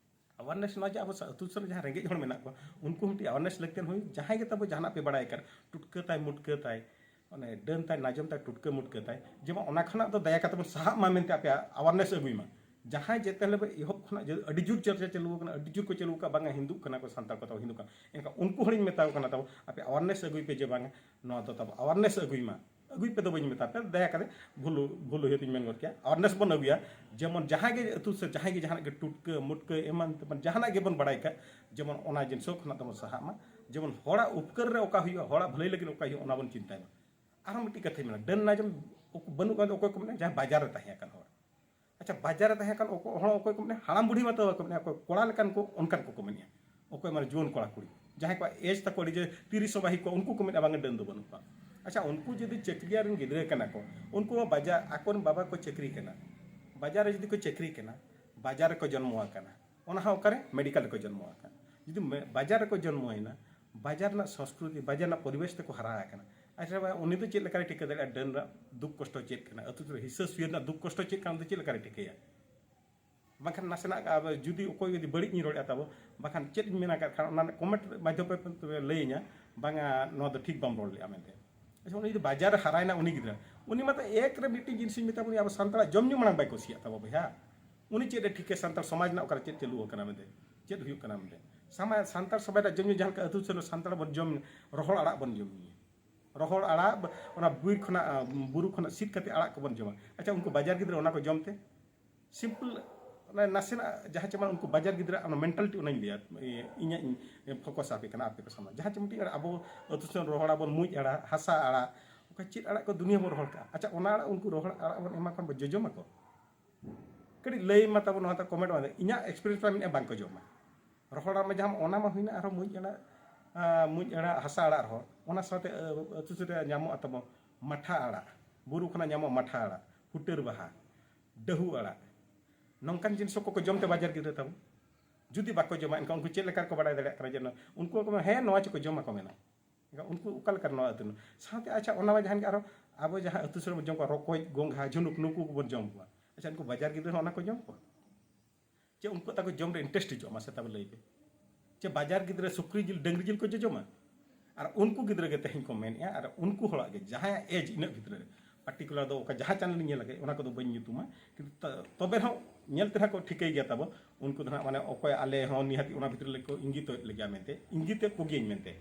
ᱟᱣᱟᱨᱱᱮᱥ ᱱᱚᱣᱟ ᱡᱮ ᱟᱵᱚ ᱥᱟ-, ᱟᱹᱛᱩ ᱫᱤᱥᱚᱢ ᱨᱮ ᱡᱟᱦᱟᱸ ᱨᱮᱸᱜᱮᱡ ᱦᱚᱲ ᱢᱮᱱᱟᱜ ᱠᱚᱣᱟ, ᱩᱱᱠᱩ ᱦᱚᱸ ᱢᱤᱫᱴᱤᱡ ᱟᱣᱟᱨᱱᱮᱥ ᱞᱟᱹᱠᱛᱤᱭᱟᱱ ᱦᱩᱭ, ᱡᱟᱦᱟᱸᱭ ᱜᱮ ᱛᱟᱵᱚ ᱡᱟᱦᱟᱱᱟᱜ ᱯᱮ ᱵᱟᱲᱟᱭ ᱠᱟᱱ, ᱴᱩᱴᱠᱟᱹ ᱛᱟᱭ, ᱢᱩᱴᱠᱟᱹ ᱛᱟᱭ, ᱚᱱᱮ ᱰᱟᱹᱱ ᱛᱟᱭ, ᱱᱟᱡᱚᱢ ᱛᱟᱭ, ᱴᱩᱴᱠᱟᱹ ᱢᱩᱴᱠᱟᱹ ᱛᱟᱭ, ᱡᱮᱢᱚᱱ ᱚᱱᱟ ᱠᱷᱚᱱᱟᱜ ᱫᱚ ᱫᱟᱭᱟ ᱠᱟᱛᱮ ᱵᱚᱱ ᱥᱟᱦᱟᱜ ᱢᱟ ᱢᱮᱱᱛᱮ ᱟᱯᱮᱭᱟᱜ ᱟᱣᱟᱨᱱᱮᱥ ᱟᱹᱜᱩᱭ ᱢᱟ᱾ ᱡᱟᱦᱟᱸᱭ ᱡᱮᱛᱮ ᱦᱤᱞᱳᱜ ᱮᱦᱚᱵ ᱠᱷᱚᱱᱟᱜ ᱡᱮ ᱟᱹᱰᱤ ᱡᱳᱨ ᱪᱚᱨᱪᱟ ᱪᱟᱹᱞᱩ ᱟᱠᱟᱱᱟ, ᱟᱹᱰᱤ ᱡᱳᱨ ᱠᱚ ᱪᱟᱹᱞᱩ ᱟᱠᱟᱫ, ᱵᱟᱝᱟ ᱦᱤᱱᱫᱩᱜ ᱠᱟᱱᱟ ᱠᱚ, ᱥᱟᱱᱛᱟᱲ ᱠᱚ ᱛᱟᱵᱚ ᱦᱤᱱᱫᱩᱜ ᱠᱟᱱᱟ, ᱮᱱᱠᱷᱟᱱ ᱩᱱᱠᱩ ᱦᱚᱲᱤᱧ ᱢᱮᱛᱟ ᱠᱚ ᱠᱟᱱᱟ ᱛᱟᱵᱚ ᱟᱯᱮ ᱟᱣᱟᱨᱱᱮᱥ ᱟᱹᱜᱩᱭ ᱯᱮ ᱡᱮ ᱵᱟᱝᱟ ᱱᱚᱣᱟ ᱫᱚ ᱛᱟᱵᱚ ᱟᱣᱟᱨᱱᱮᱥ ᱟᱹᱜᱩᱭ ᱢᱟ᱾ ᱟᱹᱜᱩᱭ ᱯᱮ ᱫᱚ ᱵᱟᱹᱧ ᱢᱮᱛᱟ ᱯᱮ, ᱫᱟᱭᱟ ᱠᱟᱛᱮ ᱵᱷᱩᱞ, ᱵᱷᱩᱞ ᱦᱩᱭ ᱦᱚᱭᱛᱚᱧ ᱢᱮᱱ ᱜᱚᱫ ᱠᱮᱭᱟ, ᱟᱣᱟᱨᱱᱮᱥ ᱵᱚᱱ ᱟᱹᱜᱩᱭᱟ᱾ ᱡᱮᱢᱚᱱ ᱡᱟᱦᱟᱸᱭ ᱜᱮ ᱟᱹᱛᱩ ᱥᱮ ᱡᱟᱦᱟᱸᱭ ᱜᱮ ᱡᱟᱦᱟᱱᱟᱜ ᱜᱮ ᱴᱩᱴᱠᱟᱹ ᱢᱩᱴᱠᱟᱹ ᱮᱢᱟᱱ ᱛᱮᱢᱟᱱ ᱡᱟᱦᱟᱱᱟᱜ ᱜᱮᱵᱚᱱ ᱵᱟᱲᱟᱭ ᱠᱟᱜ, ᱡᱮᱢᱚᱱ ᱚᱱᱟ ᱡᱤᱱᱤᱥ ᱠᱷᱚᱱᱟᱜ ᱫᱚᱵᱚᱱ ᱥᱟᱦᱟᱜ ᱢᱟ᱾ ᱡᱮᱢᱚᱱ ᱦᱚᱲᱟᱜ ᱩᱯᱠᱟᱹᱨ ᱨᱮ ᱚᱠᱟ ᱦᱩᱭᱩᱜᱼᱟ, ᱦᱚᱲᱟᱜ ᱵᱷᱟᱹᱞᱟᱹᱭ ᱞᱟᱹᱜᱤᱫ ᱚᱠᱟ ᱦᱩᱭᱩᱜᱼᱟ, ᱚᱱᱟ ᱵᱚᱱ ᱪᱤᱱᱛᱟᱭ ᱢᱟ᱾ ᱟᱨᱦᱚᱸ ᱢᱤᱫᱴᱤᱡ ᱠᱟᱛᱷᱟᱧ ᱢᱮᱱᱟ, ᱰᱟᱹᱱ ᱱᱟᱡᱚᱢ ᱵᱟᱹᱱᱩᱜ ᱠᱟᱱ ᱫᱚ ᱚᱠᱚᱭ ᱠᱚ ᱢᱮᱱᱟ? ᱡᱟᱦᱟᱸᱭ ᱵᱟᱡᱟᱨ ᱨᱮ ᱛᱟᱦᱮᱸ ᱟᱠᱟᱱ ᱦᱚᱲ᱾ ᱟᱪᱪᱷᱟ, ᱵᱟᱡᱟᱨ ᱨᱮ ᱛᱟᱦᱮᱸ ᱠᱟᱱ ᱚᱠᱚ-, ᱦᱚᱲ ᱚᱠᱚᱭ ᱠᱚ ᱢᱮᱱᱟ? ᱦᱟᱲᱟᱢ ᱵᱩᱲᱦᱤ ᱢᱟᱛᱚ ᱵᱟᱠᱚ ᱢᱮᱱᱟ, ᱚᱠᱚᱭ ᱠᱚᱲᱟ ᱞᱮᱠᱟᱱ ᱠᱚ ᱚᱱᱠᱟᱱ ᱠᱚᱠᱚ ᱢᱮᱱᱟ, ᱚᱠᱚᱭ ᱢᱟᱱᱮ ᱡᱩᱣᱟᱹᱱ ᱠᱚᱲᱟ ᱠᱩᱲᱤ, ᱡᱟᱦᱟᱸᱭ ᱠᱚᱣᱟᱜ ᱮᱡᱽ ᱛᱟᱠᱚ ᱟᱹᱰᱤ ᱡᱳᱨ ᱛᱤᱨᱤᱥ ᱦᱚᱸ ᱵᱟᱹᱦᱤ ᱠᱚ, ᱩᱱᱠᱩ ᱠᱚ ᱢᱮᱱᱟ ᱵᱟᱝᱟ ᱰᱟᱹᱱ ᱫᱚ ᱵᱟᱹᱱᱩᱜ ᱠᱚᱣᱟ᱾ ᱟᱪᱪᱷᱟ, ᱩᱱᱠᱩ ᱡᱩᱫᱤ ᱪᱟᱹᱠᱨᱤᱭᱟᱹ ᱨᱮᱱ ᱜᱤᱫᱽᱨᱟᱹ ᱠᱟᱱᱟ ᱠᱚ, ᱩᱱᱠᱩ ᱢᱟ ᱵᱟᱡᱟᱨ, ᱟᱠᱚᱨᱮᱱ ᱵᱟᱵᱟ ᱠᱚ ᱪᱟᱹᱠᱨᱤ ᱠᱟᱱᱟ, ᱵᱟᱡᱟᱨ ᱨᱮ ᱡᱩᱫᱤ ᱠᱚ ᱪᱟᱹᱠᱨᱤ ᱠᱟᱱᱟ, ᱵᱟᱡᱟᱨ ᱨᱮᱠᱚ ᱡᱚᱱᱢᱚ ᱟᱠᱟᱱᱟ, ᱚᱱᱟ ᱦᱚᱸ ᱚᱠᱟᱨᱮ? ᱢᱮᱰᱤᱠᱟᱞ ᱨᱮᱠᱚ ᱡᱚᱱᱢᱚ ᱟᱠᱟᱱᱟ᱾ ᱡᱩᱫᱤ ᱢᱮ-, ᱵᱟᱡᱟᱨ ᱨᱮᱠᱚ ᱡᱚᱱᱢᱚᱭᱮᱱᱟ, ᱵᱟᱡᱟᱨ ᱨᱮᱱᱟᱜ ᱥᱚᱝᱥᱠᱨᱤᱛᱤ, ᱵᱟᱡᱟᱨ ᱨᱮᱱᱟᱜ ᱯᱚᱨᱤᱵᱮᱥ ᱛᱮᱠᱚ ᱦᱟᱨᱟ ᱟᱠᱟᱱᱟ, ᱟᱪᱪᱷᱟ ᱵᱟᱭ, ᱩᱱᱤ ᱫᱚ ᱪᱮᱫ ᱞᱮᱠᱟᱨᱮ ᱴᱷᱤᱠᱟᱹ ᱫᱟᱲᱮᱭᱟᱜᱼᱟ ᱰᱟᱹᱱ ᱨᱮᱱᱟᱜ ᱫᱩᱠ ᱠᱚᱥᱴᱚ ᱪᱮᱫ ᱠᱟᱱᱟ? ᱟᱹᱛᱩ ᱨᱮ ᱦᱤᱥᱟᱹ ᱥᱩᱭᱟᱹ ᱨᱮᱱᱟᱜ ᱫᱩᱠ ᱠᱚᱥᱴᱚ ᱪᱮᱫ ᱠᱟᱱᱟ, ᱩᱱᱤ ᱫᱚ ᱪᱮᱫ ᱞᱮᱠᱟᱨᱮ ᱴᱷᱤᱠᱟᱹᱭᱟ? ᱵᱟᱝᱠᱷᱟᱱ ᱱᱟᱥᱮᱱᱟᱜ ᱟᱵᱚ ᱡᱩᱫᱤ ᱚᱠᱚᱭ ᱡᱩᱫᱤ ᱵᱟᱹᱲᱤᱡ ᱤᱧ ᱨᱚᱲᱮᱫᱼᱟ ᱛᱟᱵᱚ, ᱵᱟᱝᱠᱷᱟᱱ ᱪᱮᱫ ᱤᱧ ᱢᱮᱱᱟ ᱠᱟᱜ ᱠᱷᱟᱱ, ᱚᱱᱟ ᱠᱚᱢᱮᱱᱴ ᱢᱟᱫᱽᱫᱷᱚᱢ ᱯᱮ ᱞᱟᱹᱭᱟᱹᱧᱟ, ᱵᱟᱝᱟ ᱱᱚᱣᱟ ᱫᱚ ᱴᱷᱤᱠ ᱵᱟᱢ ᱨᱚᱲ ᱞᱮᱜᱼᱟ ᱢᱮᱱᱛᱮ᱾ ᱟᱪᱪᱷᱟ, ᱩᱱᱤ ᱡᱩᱫᱤ ᱵᱟᱡᱟᱨ ᱨᱮ ᱦᱟᱨᱟᱭᱮᱱᱟ ᱩᱱᱤ ᱜᱤᱫᱽᱨᱟᱹ, ᱩᱱᱤ ᱢᱟᱛᱚ ᱮᱠ ᱨᱮ ᱢᱤᱫᱴᱤᱡ ᱡᱤᱱᱤᱥ ᱤᱧ ᱢᱮᱛᱟ ᱵᱚᱱᱟ, ᱟᱵᱚ ᱥᱟᱱᱛᱟᱲᱟᱜ ᱡᱚᱢ ᱧᱩ ᱢᱟᱲᱟᱝ ᱵᱟᱭ ᱠᱩᱥᱤᱭᱟᱜ ᱛᱟᱵᱚ ᱵᱚᱭᱦᱟ᱾ ᱩᱱᱤ ᱪᱮᱫ ᱮ ᱴᱷᱤᱠᱟᱹ ᱥᱟᱱᱛᱟᱲ ᱥᱚᱢᱟᱡᱽ ᱨᱮᱱᱟᱜ ᱚᱠᱟᱨᱮ ᱪᱮᱫ ᱪᱟᱹᱞᱩ ᱟᱠᱟᱱᱟ ᱢᱮᱱᱛᱮ, ᱪᱮᱫ ᱦᱩᱭᱩᱜ ᱠᱟᱱᱟ ᱢᱮᱱᱛᱮ? ᱥᱟᱢᱟ-, ᱥᱟᱱᱛᱟᱲ ᱥᱚᱢᱟᱡᱽ ᱨᱮᱱᱟᱜ ᱡᱚᱢ ᱧᱩ ᱡᱟᱦᱟᱸ ᱞᱮᱠᱟ ᱟᱹᱛᱩ ᱫᱤᱥᱚᱢ ᱨᱮ ᱥᱟᱱᱛᱟᱲ ᱵᱚᱱ ᱡᱚᱢ, ᱨᱚᱦᱚᱲ ᱟᱲᱟᱜ ᱵᱚᱱ ᱡᱚᱢ ᱧᱩᱭᱟ᱾ ᱨᱚᱦᱚᱲ ᱟᱲᱟᱜ, ᱚᱱᱟ ᱵᱤᱨ ᱠᱷᱚᱱᱟᱜ, ᱵᱩᱨᱩ ᱠᱷᱚᱱᱟᱜ ᱥᱤᱫ ᱠᱟᱛᱮ ᱟᱲᱟᱜ ᱠᱚᱵᱚᱱ ᱡᱚᱢᱟ᱾ ᱟᱪᱪᱷᱟ, ᱩᱱᱠᱩ ᱵᱟᱡᱟᱨ ᱜᱤᱫᱽᱨᱟᱹ ᱚᱱᱟ ᱠᱚ ᱡᱚᱢ ᱛᱮ? ᱥᱤᱢᱯᱞ, ᱚᱱᱟ ᱱᱟᱥᱮᱱᱟᱜ ᱡᱟᱦᱟᱸ ᱪᱮ ᱢᱟᱱᱮ ᱩᱱᱠᱩ ᱵᱟᱡᱟᱨ ᱜᱤᱫᱽᱨᱟᱹ ᱚᱱᱟ ᱢᱮᱱᱴᱟᱞᱤᱴᱤ ᱚᱱᱟᱧ ᱞᱟᱹᱭᱟ, ᱤᱧᱟᱹᱜ ᱤᱧ ᱯᱷᱳᱠᱟᱥ ᱟᱯᱮ ᱠᱟᱱᱟ, ᱟᱯᱮ ᱠᱚ ᱥᱟᱢᱟᱝ᱾ ᱡᱟᱦᱟᱸ ᱪᱮ ᱢᱤᱫᱴᱤᱡ ᱟᱲᱟᱜ ᱟᱵᱚ ᱟᱹᱛᱩ ᱫᱤᱥᱚᱢ ᱨᱚᱦᱚᱲ ᱟᱵᱚᱱ, ᱢᱩᱡ ᱟᱲᱟᱜ, ᱦᱟᱥᱟ ᱟᱲᱟᱜ, ᱚᱠᱟ ᱪᱮᱫ ᱟᱲᱟᱜ ᱠᱚ ᱫᱩᱱᱤᱭᱟᱹ ᱵᱚᱱ ᱨᱚᱦᱚᱲ ᱠᱟᱜᱼᱟ᱾ ᱟᱪᱪᱷᱟ, ᱚᱱᱟ ᱟᱲᱟᱜ ᱩᱱᱠᱩ ᱨᱚᱦᱚᱲ ᱟᱲᱟᱜ ᱵᱚᱱ ᱮᱢᱟ ᱠᱷᱟᱱ ᱵᱚ ᱡᱚᱡᱚᱢ ᱟᱠᱚ? ᱠᱟᱹᱴᱤᱡ ᱞᱟᱹᱭ ᱢᱟ ᱛᱟᱵᱚᱱ, ᱱᱚᱣᱟ ᱛᱮ ᱠᱚᱢᱮᱱᱴ ᱢᱟ᱾ ᱤᱧᱟᱹᱜ ᱮᱠᱥᱯᱤᱨᱤᱭᱮᱱᱥ ᱢᱟ ᱢᱮᱱᱟᱜᱼᱟ, ᱵᱟᱝ ᱠᱚ ᱡᱚᱢᱟ᱾ ᱨᱚᱦᱚᱲ ᱟᱲᱟᱜ ᱢᱟ ᱡᱟᱦᱟᱸ, ᱚᱱᱟ ᱢᱟ ᱦᱩᱭᱱᱟ, ᱟᱨᱦᱚᱸ ᱢᱩᱡ ᱟᱲᱟᱜ, ᱟᱸ, ᱢᱩᱡ ᱟᱲᱟᱜ, ᱦᱟᱥᱟ ᱟᱲᱟᱜ ᱨᱚᱦᱚᱲ, ᱚᱱᱟ ᱥᱟᱶᱛᱮ, ᱟᱹ, ᱟᱹᱛᱩ ᱥᱩᱨ ᱨᱮ ᱧᱟᱢᱚᱜᱼᱟ ᱛᱟᱵᱚ ᱢᱟᱴᱷᱟ ᱟᱲᱟᱜ, ᱵᱩᱨᱩ ᱠᱷᱚᱱᱟᱜ ᱧᱟᱢᱚᱜᱼᱟ ᱢᱟᱴᱷᱟ ᱟᱲᱟᱜ, ᱦᱩᱴᱟᱹᱨ ᱵᱟᱦᱟ, ᱰᱟᱹᱦᱩ ᱟᱲᱟᱜ, ᱱᱚᱝᱠᱟᱱ ᱡᱤᱱᱤᱥ ᱠᱚᱠᱚ ᱡᱚᱢ ᱛᱮ ᱵᱟᱡᱟᱨ ᱜᱤᱫᱽᱨᱟᱹ ᱛᱟᱵᱚ᱾ ᱡᱩᱫᱤ ᱵᱟᱠᱚ ᱡᱚᱢᱟ, ᱮᱱᱠᱷᱟᱱ ᱩᱱᱠᱩ ᱪᱮᱫ ᱞᱮᱠᱟ ᱨᱮᱠᱚ ᱵᱟᱲᱟᱭ ᱫᱟᱲᱮᱭᱟᱜ ᱠᱟᱱᱟ ᱡᱮ ᱱᱚᱣᱟ-, ᱩᱱᱠᱩ ᱠᱚ ᱢᱮᱱᱟ, "ᱦᱮᱸ, ᱱᱚᱣᱟ ᱪᱮᱫ ᱠᱚ ᱡᱚᱢᱟ?" ᱠᱚ ᱢᱮᱱᱟ᱾ ᱮᱱᱠᱷᱟᱱ ᱩᱱᱠᱩ ᱚᱠᱟ ᱞᱮᱠᱟ ᱱᱚᱣᱟ ᱟᱹᱛᱩ ᱨᱮᱱ? ᱥᱟᱶᱛᱮ, ᱟᱪᱪᱷᱟ, ᱚᱱᱟ ᱢᱟ ᱡᱟᱦᱟᱸ ᱜᱮ, ᱟᱨᱦᱚᱸ ᱟᱵᱚ ᱡᱟᱦᱟᱸ ᱟᱹᱛᱩ ᱥᱩᱨ ᱨᱮᱵᱚᱱ ᱡᱚᱢ ᱠᱚᱣᱟ, ᱨᱚᱠᱚᱡ, ᱜᱚᱝᱜᱷᱟ, ᱡᱷᱤᱱᱩᱠ, ᱱᱩᱠᱩ ᱠᱚᱵᱚᱱ ᱡᱚᱢ ᱠᱚᱣᱟ᱾ ᱟᱪᱪᱷᱟ, ᱩᱱᱠᱩ ᱵᱟᱡᱟᱨ ᱜᱤᱫᱽᱨᱟᱹ ᱦᱚᱸ ᱚᱱᱟ ᱠᱚ ᱡᱚᱢ ᱠᱚᱣᱟ? ᱪᱮ ᱩᱱᱠᱩ ᱛᱟᱠᱚ ᱡᱚᱢ ᱨᱮ ᱤᱱᱴᱟᱨᱮᱥᱴ ᱦᱤᱡᱩᱜᱼᱟ? ᱢᱟᱥᱮ ᱛᱟᱵᱚ ᱞᱟᱹᱭ ᱯᱮ᱾ ᱪᱮ ᱵᱟᱡᱟᱨ ᱜᱤᱫᱽᱨᱟᱹ ᱥᱩᱠᱨᱤ ᱡᱤᱞ, ᱰᱟᱹᱝᱨᱤ ᱡᱤᱞ ᱠᱚ ᱡᱚᱡᱚᱢᱟ? ᱟᱨ ᱩᱱᱠᱩ ᱜᱤᱫᱽᱨᱟᱹ ᱜᱮ ᱛᱮᱦᱮᱧ ᱠᱚ ᱢᱮᱱᱮᱫᱼᱟ, ᱟᱨ ᱩᱱᱠᱩ ᱦᱚᱲᱟᱜ ᱜᱮ ᱡᱟᱦᱟᱸᱭᱟᱜ ᱮᱡᱽ ᱤᱱᱟᱹᱜ ᱵᱷᱤᱛᱨᱤ ᱨᱮ, ᱯᱟᱨᱴᱤᱠᱩᱞᱟᱨ ᱫᱚ ᱚᱠᱟ ᱡᱟᱦᱟᱸ ᱪᱮᱱᱮᱞ ᱤᱧ ᱧᱮᱞ ᱟᱠᱟᱫ, ᱚᱱᱟ ᱠᱚᱫᱚ ᱵᱟᱹᱧ ᱧᱩᱛᱩᱢᱟ, ᱠᱤᱱᱛᱩ ᱛᱚ-, ᱛᱚᱵᱮ ᱨᱮᱦᱚᱸ ᱧᱮᱞ ᱛᱮ ᱱᱟᱦᱟᱜ ᱠᱚ ᱴᱷᱤᱠᱟᱹᱭ ᱜᱮᱭᱟ ᱛᱟᱵᱚ᱾ ᱩᱱᱠᱩ ᱫᱚ ᱱᱟᱦᱟᱜ ᱢᱟᱱᱮ ᱚᱠᱚᱭ ᱟᱞᱮ ᱦᱚᱸ ᱱᱤᱦᱟᱹᱛ ᱚᱱᱟ ᱵᱷᱤᱛᱨᱤ ᱨᱮᱠᱚ ᱤᱝᱜᱤᱛᱚᱜ ᱞᱮᱜᱮᱭᱟ ᱢᱮᱱᱛᱮ, ᱤᱝᱜᱤᱛᱮᱫ ᱠᱚᱜᱮᱭᱟᱹᱧ ᱢᱮᱱᱛᱮ᱾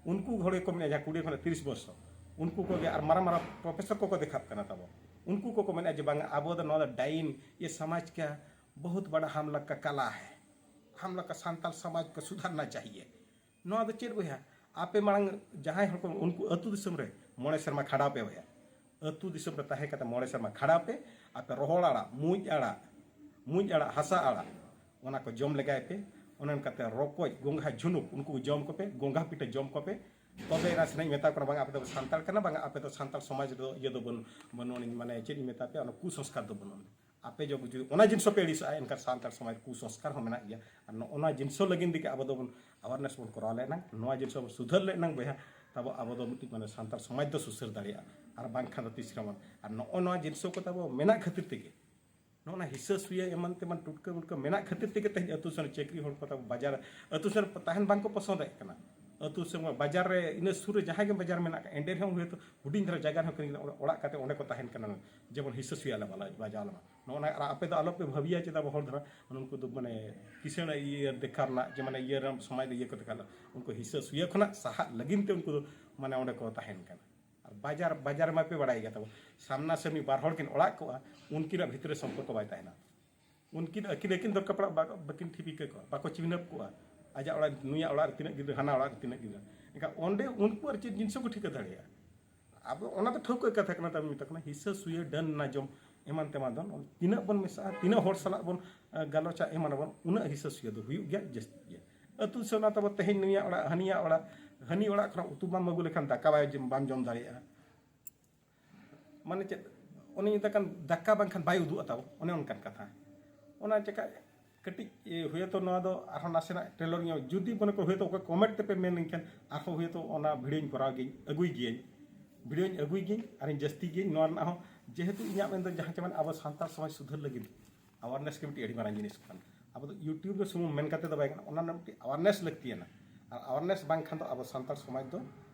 ᱩᱱᱠᱩ ᱦᱚᱲ ᱜᱮᱠᱚ ᱢᱮᱱᱟ, ᱡᱟᱦᱟᱸ ᱠᱩᱲᱤ ᱠᱷᱚᱱᱟᱜ ᱛᱤᱨᱤᱥ ᱵᱚᱨᱥᱚ, ᱩᱱᱠᱩ ᱠᱚᱜᱮ ᱟᱨ ᱢᱟᱨᱟᱝ ᱢᱟᱨᱟᱝ ᱯᱨᱚᱯᱷᱮᱥᱚᱨ ᱠᱚᱠᱚ ᱫᱮᱠᱷᱟᱜ ᱠᱟᱱᱟ ᱛᱟᱵᱚ᱾ ᱩᱱᱠᱩ ᱠᱚᱠᱚ ᱢᱮᱱᱟ ᱡᱮ, "ᱵᱟᱝ, ᱟᱵᱚ ᱫᱚ ᱱᱚᱣᱟ ᱫᱚ ᱰᱟᱭᱤᱱ, ᱤᱭᱟᱹ ᱥᱚᱢᱟᱡᱽ ᱠᱟ ᱵᱚᱦᱩᱛ ᱵᱟᱲᱟ ᱦᱟᱢ ᱞᱚᱜ ᱠᱟ ᱠᱟᱞᱟ ᱦᱟᱭ, ᱦᱟᱢ ᱞᱚᱜ ᱠᱟ ᱥᱟᱱᱛᱟᱞ ᱥᱚᱢᱟᱡᱽ ᱠᱚ ᱥᱩᱫᱷᱟᱨᱱᱟ ᱪᱟᱦᱤᱭᱮ᱾" ᱱᱚᱣᱟ ᱫᱚ ᱪᱮᱫ ᱵᱚᱭᱦᱟ? ᱟᱯᱮ ᱢᱟᱲᱟᱝ ᱡᱟᱦᱟᱸᱭ ᱦᱚᱲ ᱠᱚ ᱩᱱᱠᱩ ᱟᱹᱛᱩ ᱫᱤᱥᱚᱢ ᱨᱮ ᱢᱚᱬᱮ ᱥᱮᱨᱢᱟ ᱠᱷᱟᱰᱟᱣ ᱯᱮ ᱵᱚᱭᱦᱟ᱾ ᱟᱹᱛᱩ ᱫᱤᱥᱚᱢ ᱨᱮ ᱛᱟᱦᱮᱸ ᱠᱟᱛᱮ ᱢᱚᱬᱮ ᱥᱮᱨᱢᱟ ᱠᱷᱟᱰᱟᱣ ᱯᱮ᱾ ᱟᱯᱮ ᱨᱚᱦᱚᱲ ᱟᱲᱟᱜ, ᱢᱩᱸᱡ ᱟᱲᱟᱜ, ᱢᱩᱸᱡ ᱟᱲᱟᱜ, ᱦᱟᱥᱟ ᱟᱲᱟᱜ, ᱚᱱᱟ ᱠᱚ ᱡᱚᱢ ᱞᱮᱜᱟᱭ ᱯᱮ᱾ ᱚᱱᱮ ᱚᱱᱠᱟᱛᱮ ᱨᱚᱠᱚᱡ, ᱜᱚᱸᱜᱷᱟ, ᱡᱷᱩᱱᱩᱠ, ᱩᱱᱠᱩ ᱡᱚᱢ ᱠᱚᱯᱮ, ᱜᱚᱸᱜᱷᱟ ᱯᱤᱴᱷᱟᱹ ᱡᱚᱢ ᱠᱚᱯᱮ᱾ ᱛᱚᱵᱮ ᱮᱱᱟ ᱥᱮᱱᱟᱜ ᱤᱧ ᱢᱮᱛᱟ ᱠᱚ ᱠᱟᱱᱟ, ᱵᱟᱝ, ᱟᱯᱮ ᱫᱚ ᱥᱟᱱᱛᱟᱲ ᱠᱟᱱᱟ, ᱵᱟᱝ, ᱟᱯᱮ ᱫᱚ ᱥᱟᱱᱛᱟᱲ ᱥᱚᱢᱟᱡᱽ ᱨᱮᱫᱚ ᱤᱭᱟᱹ ᱫᱚ ᱵᱟᱹᱱᱩᱜ, ᱵᱟᱹᱱᱩᱜ ᱟᱹᱱᱤᱡ, ᱢᱟᱱᱮ ᱪᱮᱫ ᱤᱧ ᱢᱮᱛᱟ ᱯᱮᱭᱟ, ᱚᱱᱟ ᱠᱩᱥᱚᱝᱥᱠᱟᱨ ᱫᱚ ᱵᱟᱹᱱᱩᱜ ᱟᱹᱱᱤᱡ᱾ ᱟᱯᱮ ᱡᱚ ᱡᱩᱫᱤ ᱚᱱᱟ ᱡᱤᱱᱤᱥ ᱯᱮ ᱟᱹᱲᱤᱥᱟᱜᱼᱟ, ᱮᱱᱠᱷᱟᱱ ᱥᱟᱱᱛᱟᱲ ᱥᱚᱢᱟᱡᱽ ᱠᱩᱥᱚᱝᱥᱠᱟᱨ ᱦᱚᱸ ᱢᱮᱱᱟᱜ ᱜᱮᱭᱟ᱾ ᱟᱨ ᱱᱚᱜᱼᱚ ᱱᱚᱣᱟ ᱡᱤᱱᱤᱥ ᱞᱟᱹᱜᱤᱫ ᱛᱮᱜᱮ ᱟᱵᱚ ᱫᱚᱵᱚᱱ ᱟᱣᱟᱨᱱᱮᱥ ᱵᱚᱱ ᱠᱚᱨᱟᱣ ᱞᱮᱫ ᱱᱟᱝ, ᱱᱚᱣᱟ ᱡᱤᱱᱤᱥ ᱵᱚᱱ ᱥᱩᱫᱷᱟᱹᱨ ᱞᱮᱫ ᱱᱟᱝ ᱵᱚᱭᱦᱟ, ᱛᱟᱵᱚ ᱟᱵᱚ ᱫᱚ ᱢᱤᱫᱴᱤᱡ ᱢᱟᱱᱮ ᱥᱟᱱᱛᱟᱲ ᱥᱚᱢᱟᱡᱽ ᱫᱚ ᱥᱩᱥᱟᱹᱨ ᱫᱟᱲᱮᱭᱟᱜᱼᱟ, ᱟᱨ ᱵᱟᱝᱠᱷᱟᱱ ᱫᱚ ᱛᱤᱥ ᱨᱮᱦᱚᱸ ᱵᱟᱝ᱾ ᱟᱨ ᱱᱚᱜᱼᱚ ᱱᱚᱣᱟ ᱡᱤᱱᱤᱥ ᱠᱚ ᱛᱟᱵᱚ ᱢᱮᱱᱟᱜ ᱠᱷᱟᱹᱛᱤᱨ ᱛᱮᱜᱮ, ᱱᱚᱜᱼᱚ ᱱᱚᱣᱟ ᱦᱤᱥᱟᱹ ᱥᱩᱭᱟᱹ ᱮᱢᱟᱱ ᱛᱮᱢᱟᱱ ᱴᱩᱴᱠᱟᱹ ᱢᱩᱴᱠᱟᱹ ᱢᱮᱱᱟᱜ ᱠᱷᱟᱹᱛᱤᱨ ᱛᱮᱜᱮ ᱛᱮᱦᱮᱧ ᱟᱹᱛᱩ ᱫᱤᱥᱚᱢ ᱨᱮ ᱪᱟᱹᱠᱨᱤ ᱦᱚᱲ ᱠᱚ ᱛᱟᱵᱚ ᱵᱟᱡᱟᱨ, ᱟᱹᱛᱩ ᱫᱤᱥᱚᱢ ᱨᱮ ᱛᱟᱦᱮᱱ ᱵᱟᱝ ᱠᱚ ᱯᱚᱥᱚᱸᱫᱮᱫ ᱠᱟᱱᱟ᱾ ᱟᱹᱛᱩ ᱫᱤᱥᱚᱢ ᱵᱟᱡᱟᱨ ᱨᱮ ᱤᱱᱟᱹ ᱥᱩᱨ ᱨᱮ ᱡᱟᱦᱟᱸᱭ ᱜᱮ ᱵᱟᱡᱟᱨ ᱢᱮᱱᱟᱜ ᱠᱟᱜ, ᱮᱸᱰᱮ ᱨᱮᱦᱚᱸ ᱦᱚᱭᱛᱳ ᱦᱩᱰᱤᱧ ᱫᱷᱟᱨᱟ ᱡᱟᱭᱜᱟ ᱨᱮᱦᱚᱸ ᱠᱤᱨᱤᱧ ᱠᱟᱛᱮ ᱚᱲᱟᱜ ᱠᱟᱛᱮ ᱚᱸᱰᱮ ᱠᱚ ᱛᱟᱦᱮᱱ ᱠᱟᱱᱟ, ᱡᱮᱢᱚᱱ ᱦᱤᱥᱟᱹ ᱥᱩᱭᱟᱹ ᱟᱞᱮ ᱵᱟᱞᱟ ᱵᱟᱡᱟᱣ ᱞᱮᱢᱟ᱾ ᱱᱚᱜᱼᱚ ᱱᱟ, ᱟᱨ ᱟᱯᱮ ᱫᱚ ᱟᱞᱚᱯᱮ ᱵᱷᱟᱹᱵᱤᱭᱟ ᱪᱮᱫᱟᱜ ᱟᱵᱚ ᱦᱚᱲ ᱫᱷᱟᱨᱟ ᱩᱱᱠᱩ ᱫᱚ ᱢᱟᱱᱮ ᱠᱤᱥᱟᱹᱬ ᱤᱭᱟᱹ ᱫᱮᱠᱷᱟ ᱨᱮᱱᱟᱜ, ᱡᱮ ᱢᱟᱱᱮ ᱤᱭᱟᱹ ᱨᱮᱱᱟᱜ ᱥᱚᱢᱟᱡᱽ ᱫᱚ ᱤᱭᱟᱹ ᱠᱚ ᱫᱮᱠᱷᱟ ᱞᱮᱱᱟ᱾ ᱩᱱᱠᱩ ᱦᱤᱥᱟᱹ ᱥᱩᱭᱟᱹ ᱠᱷᱚᱱᱟᱜ ᱥᱟᱦᱟᱜ ᱞᱟᱹᱜᱤᱫ ᱛᱮ ᱩᱱᱠᱩ ᱫᱚ ᱢᱟᱱᱮ ᱚᱸᱰᱮ ᱠᱚ ᱛᱟᱦᱮᱱ ᱠᱟᱱᱟ᱾ ᱟᱨ ᱵᱟᱡᱟᱨ, ᱵᱟᱡᱟᱨ ᱢᱟᱯᱮ ᱵᱟᱲᱟᱭ ᱜᱮᱭᱟ ᱛᱟᱵᱚ, ᱥᱟᱢᱱᱟ ᱥᱟᱢᱱᱤ ᱵᱟᱨ ᱦᱚᱲ ᱠᱤᱱ ᱚᱲᱟᱜ ᱠᱚᱜᱼᱟ, ᱩᱱᱠᱤᱱᱟᱜ ᱵᱷᱤᱛᱨᱤ ᱨᱮ ᱥᱚᱢᱯᱚᱨᱠᱚ ᱵᱟᱭ ᱛᱟᱦᱮᱱᱟ᱾ ᱩᱱᱠᱤᱱ ᱟᱹᱠᱤᱱ ᱟᱹᱠᱤᱱ ᱫᱚᱨᱠᱟᱯᱲᱟ ᱵᱟᱠᱤᱱ ᱴᱷᱤᱯᱤ ᱠᱚᱣᱟ, ᱵᱟᱠᱚ ᱪᱤᱱᱦᱟᱹᱯ ᱠᱚᱣᱟ᱾ ᱟᱡᱟᱜ ᱚᱲᱟᱜ, ᱱᱩᱭᱟᱜ ᱚᱲᱟᱜ ᱨᱮ ᱛᱤᱱᱟᱹᱜ ᱜᱤᱫᱽᱨᱟᱹ, ᱦᱟᱱᱟ ᱚᱲᱟᱜ ᱨᱮ ᱛᱤᱱᱟᱹᱜ ᱜᱤᱫᱽᱨᱟᱹ᱾ ᱮᱱᱠᱷᱟᱱ ᱚᱸᱰᱮ ᱩᱱᱠᱩ ᱟᱨ ᱪᱮᱫ ᱡᱤᱱᱤᱥ ᱦᱚᱸᱠᱚ ᱴᱷᱤᱠᱟᱹ ᱫᱟᱲᱮᱭᱟᱜᱼᱟ᱾ ᱟᱵᱚ ᱚᱱᱟ ᱫᱚ ᱴᱷᱟᱹᱣᱠᱟᱹ ᱠᱟᱛᱷᱟ ᱠᱟᱱᱟ, ᱛᱟᱵᱚᱱ ᱢᱮᱛᱟ ᱠᱟᱱᱟ ᱦᱤᱥᱟᱹ ᱥᱩᱭᱟᱹ ᱰᱟᱹᱱ ᱱᱟᱡᱚᱢ ᱮᱢᱟᱱ ᱛᱮᱢᱟᱱ ᱫᱚ ᱛᱤᱱᱟᱹᱜ ᱵᱚᱱ ᱢᱮᱥᱟᱜᱼᱟ, ᱛᱤᱱᱟᱹᱜ ᱦᱚᱲ ᱥᱟᱞᱟᱜ ᱵᱚᱱ ᱜᱟᱞᱚᱪᱟ ᱮᱢᱟᱱ ᱟᱵᱚᱱ, ᱩᱱᱟᱹᱜ ᱦᱤᱥᱟᱹ ᱥᱩᱭᱟᱹ ᱫᱚ ᱦᱩᱭᱩᱜ ᱜᱮᱭᱟ ᱡᱟᱹᱥᱛᱤ ᱜᱮᱭᱟ᱾ ᱟᱹᱛᱩ ᱫᱤᱥᱚᱢ ᱚᱱᱟ ᱛᱟᱵᱚ ᱛᱮᱦᱮᱧ ᱱᱩᱭᱟᱜ ᱚᱲᱟᱜ, ᱦᱟᱹᱱᱤᱭᱟᱜ ᱚᱲᱟᱜ, ᱦᱟᱹᱱᱤ ᱚᱲᱟᱜ ᱠᱷᱚᱱᱟᱜ ᱩᱛᱩ ᱵᱟᱢ ᱟᱹᱜᱩ ᱞᱮᱠᱷᱟᱱ ᱫᱟᱠᱟ ᱵᱟᱭ ᱡᱚᱢ, ᱵᱟᱢ ᱡᱚᱢ ᱫᱟᱲᱮᱭᱟᱜᱼᱟ᱾ ᱢᱟᱱᱮ ᱪᱮᱫ, ᱩᱱᱤ ᱢᱮᱛᱟᱜ ᱠᱟᱱ ᱫᱟᱠᱟ ᱵᱟᱝᱠᱷᱟᱱ ᱵᱟᱭ ᱩᱫᱩᱜ ᱟᱛᱟᱵᱚ, ᱚᱱᱮ ᱚᱱᱠᱟᱱ ᱠᱟᱛᱷᱟ᱾ ᱚᱱᱟ ᱪᱮᱠᱟ ᱠᱟᱹᱴᱤᱡ, ᱮ, ᱦᱩᱭᱛᱚ ᱱᱚᱣᱟ ᱫᱚ ᱟᱨᱦᱚᱸ ᱱᱟᱥᱮᱱᱟᱜ ᱴᱨᱮᱞᱟᱨ ᱧᱚᱜ, ᱡᱩᱫᱤ ᱢᱚᱱᱮ ᱠᱚ ᱦᱩᱭᱛᱚ ᱚᱠᱚᱭ ᱠᱚᱢᱮᱱᱴ ᱛᱮᱯᱮ ᱢᱮᱱ ᱞᱮᱱᱠᱷᱟᱱ ᱟᱨᱦᱚᱸ ᱦᱩᱭᱛᱚ ᱚᱱᱟ ᱵᱷᱤᱰᱤᱭᱳᱧ ᱠᱚᱨᱟᱣ ᱜᱤᱭᱟᱹᱧ, ᱟᱹᱜᱩᱭ ᱜᱤᱭᱟᱹᱧ, ᱵᱷᱤᱰᱤᱭᱳᱧ ᱟᱹᱜᱩᱭ ᱜᱤᱭᱟᱹᱧ ᱟᱨᱤᱧ ᱡᱟᱹᱥᱛᱤ ᱜᱤᱭᱟᱹᱧ᱾ ᱱᱚᱣᱟ ᱨᱮᱱᱟᱜ ᱦᱚᱸ ᱡᱮᱦᱮᱛᱩ ᱤᱧᱟᱹᱜ ᱢᱮᱱᱫᱚ ᱡᱟᱦᱟᱸ ᱪᱮ ᱢᱟᱱᱮ ᱟᱵᱚ ᱥᱟᱱᱛᱟᱲ ᱥᱚᱢᱟᱡᱽ ᱥᱩᱫᱷᱟᱹᱨ ᱞᱟᱹᱜᱤᱫ ᱟᱣᱟᱨᱱᱮᱥ ᱜᱮ ᱢᱤᱫᱴᱤᱡ ᱟᱹᱰᱤ ᱢᱟᱨᱟᱝ ᱡᱤᱱᱤᱥ ᱠᱟᱱᱟ᱾ ᱟᱵᱚ ᱫᱚ ᱭᱩᱴᱤᱭᱩᱵᱽ ᱨᱮ ᱥᱩᱢᱩᱝ ᱢᱮᱱ ᱠᱟᱛᱮ ᱫᱚ ᱵᱟᱭ ᱜᱟᱱᱚᱜᱼᱟ, ᱚᱱᱟ ᱨᱮᱱᱟᱜ ᱢᱤᱫᱴᱤᱡ ᱟᱣᱟᱨᱱᱮᱥ ᱞᱟᱹᱠᱛᱤᱭᱟᱱᱟ᱾ ᱟᱨ ᱟᱣᱟᱨᱱᱮᱥ ᱵᱟᱝᱠᱷᱟᱱ ᱫᱚ ᱟᱵᱚ ᱥᱟᱱᱛᱟᱲ ᱥᱚᱢᱟᱡᱽ ᱫᱚ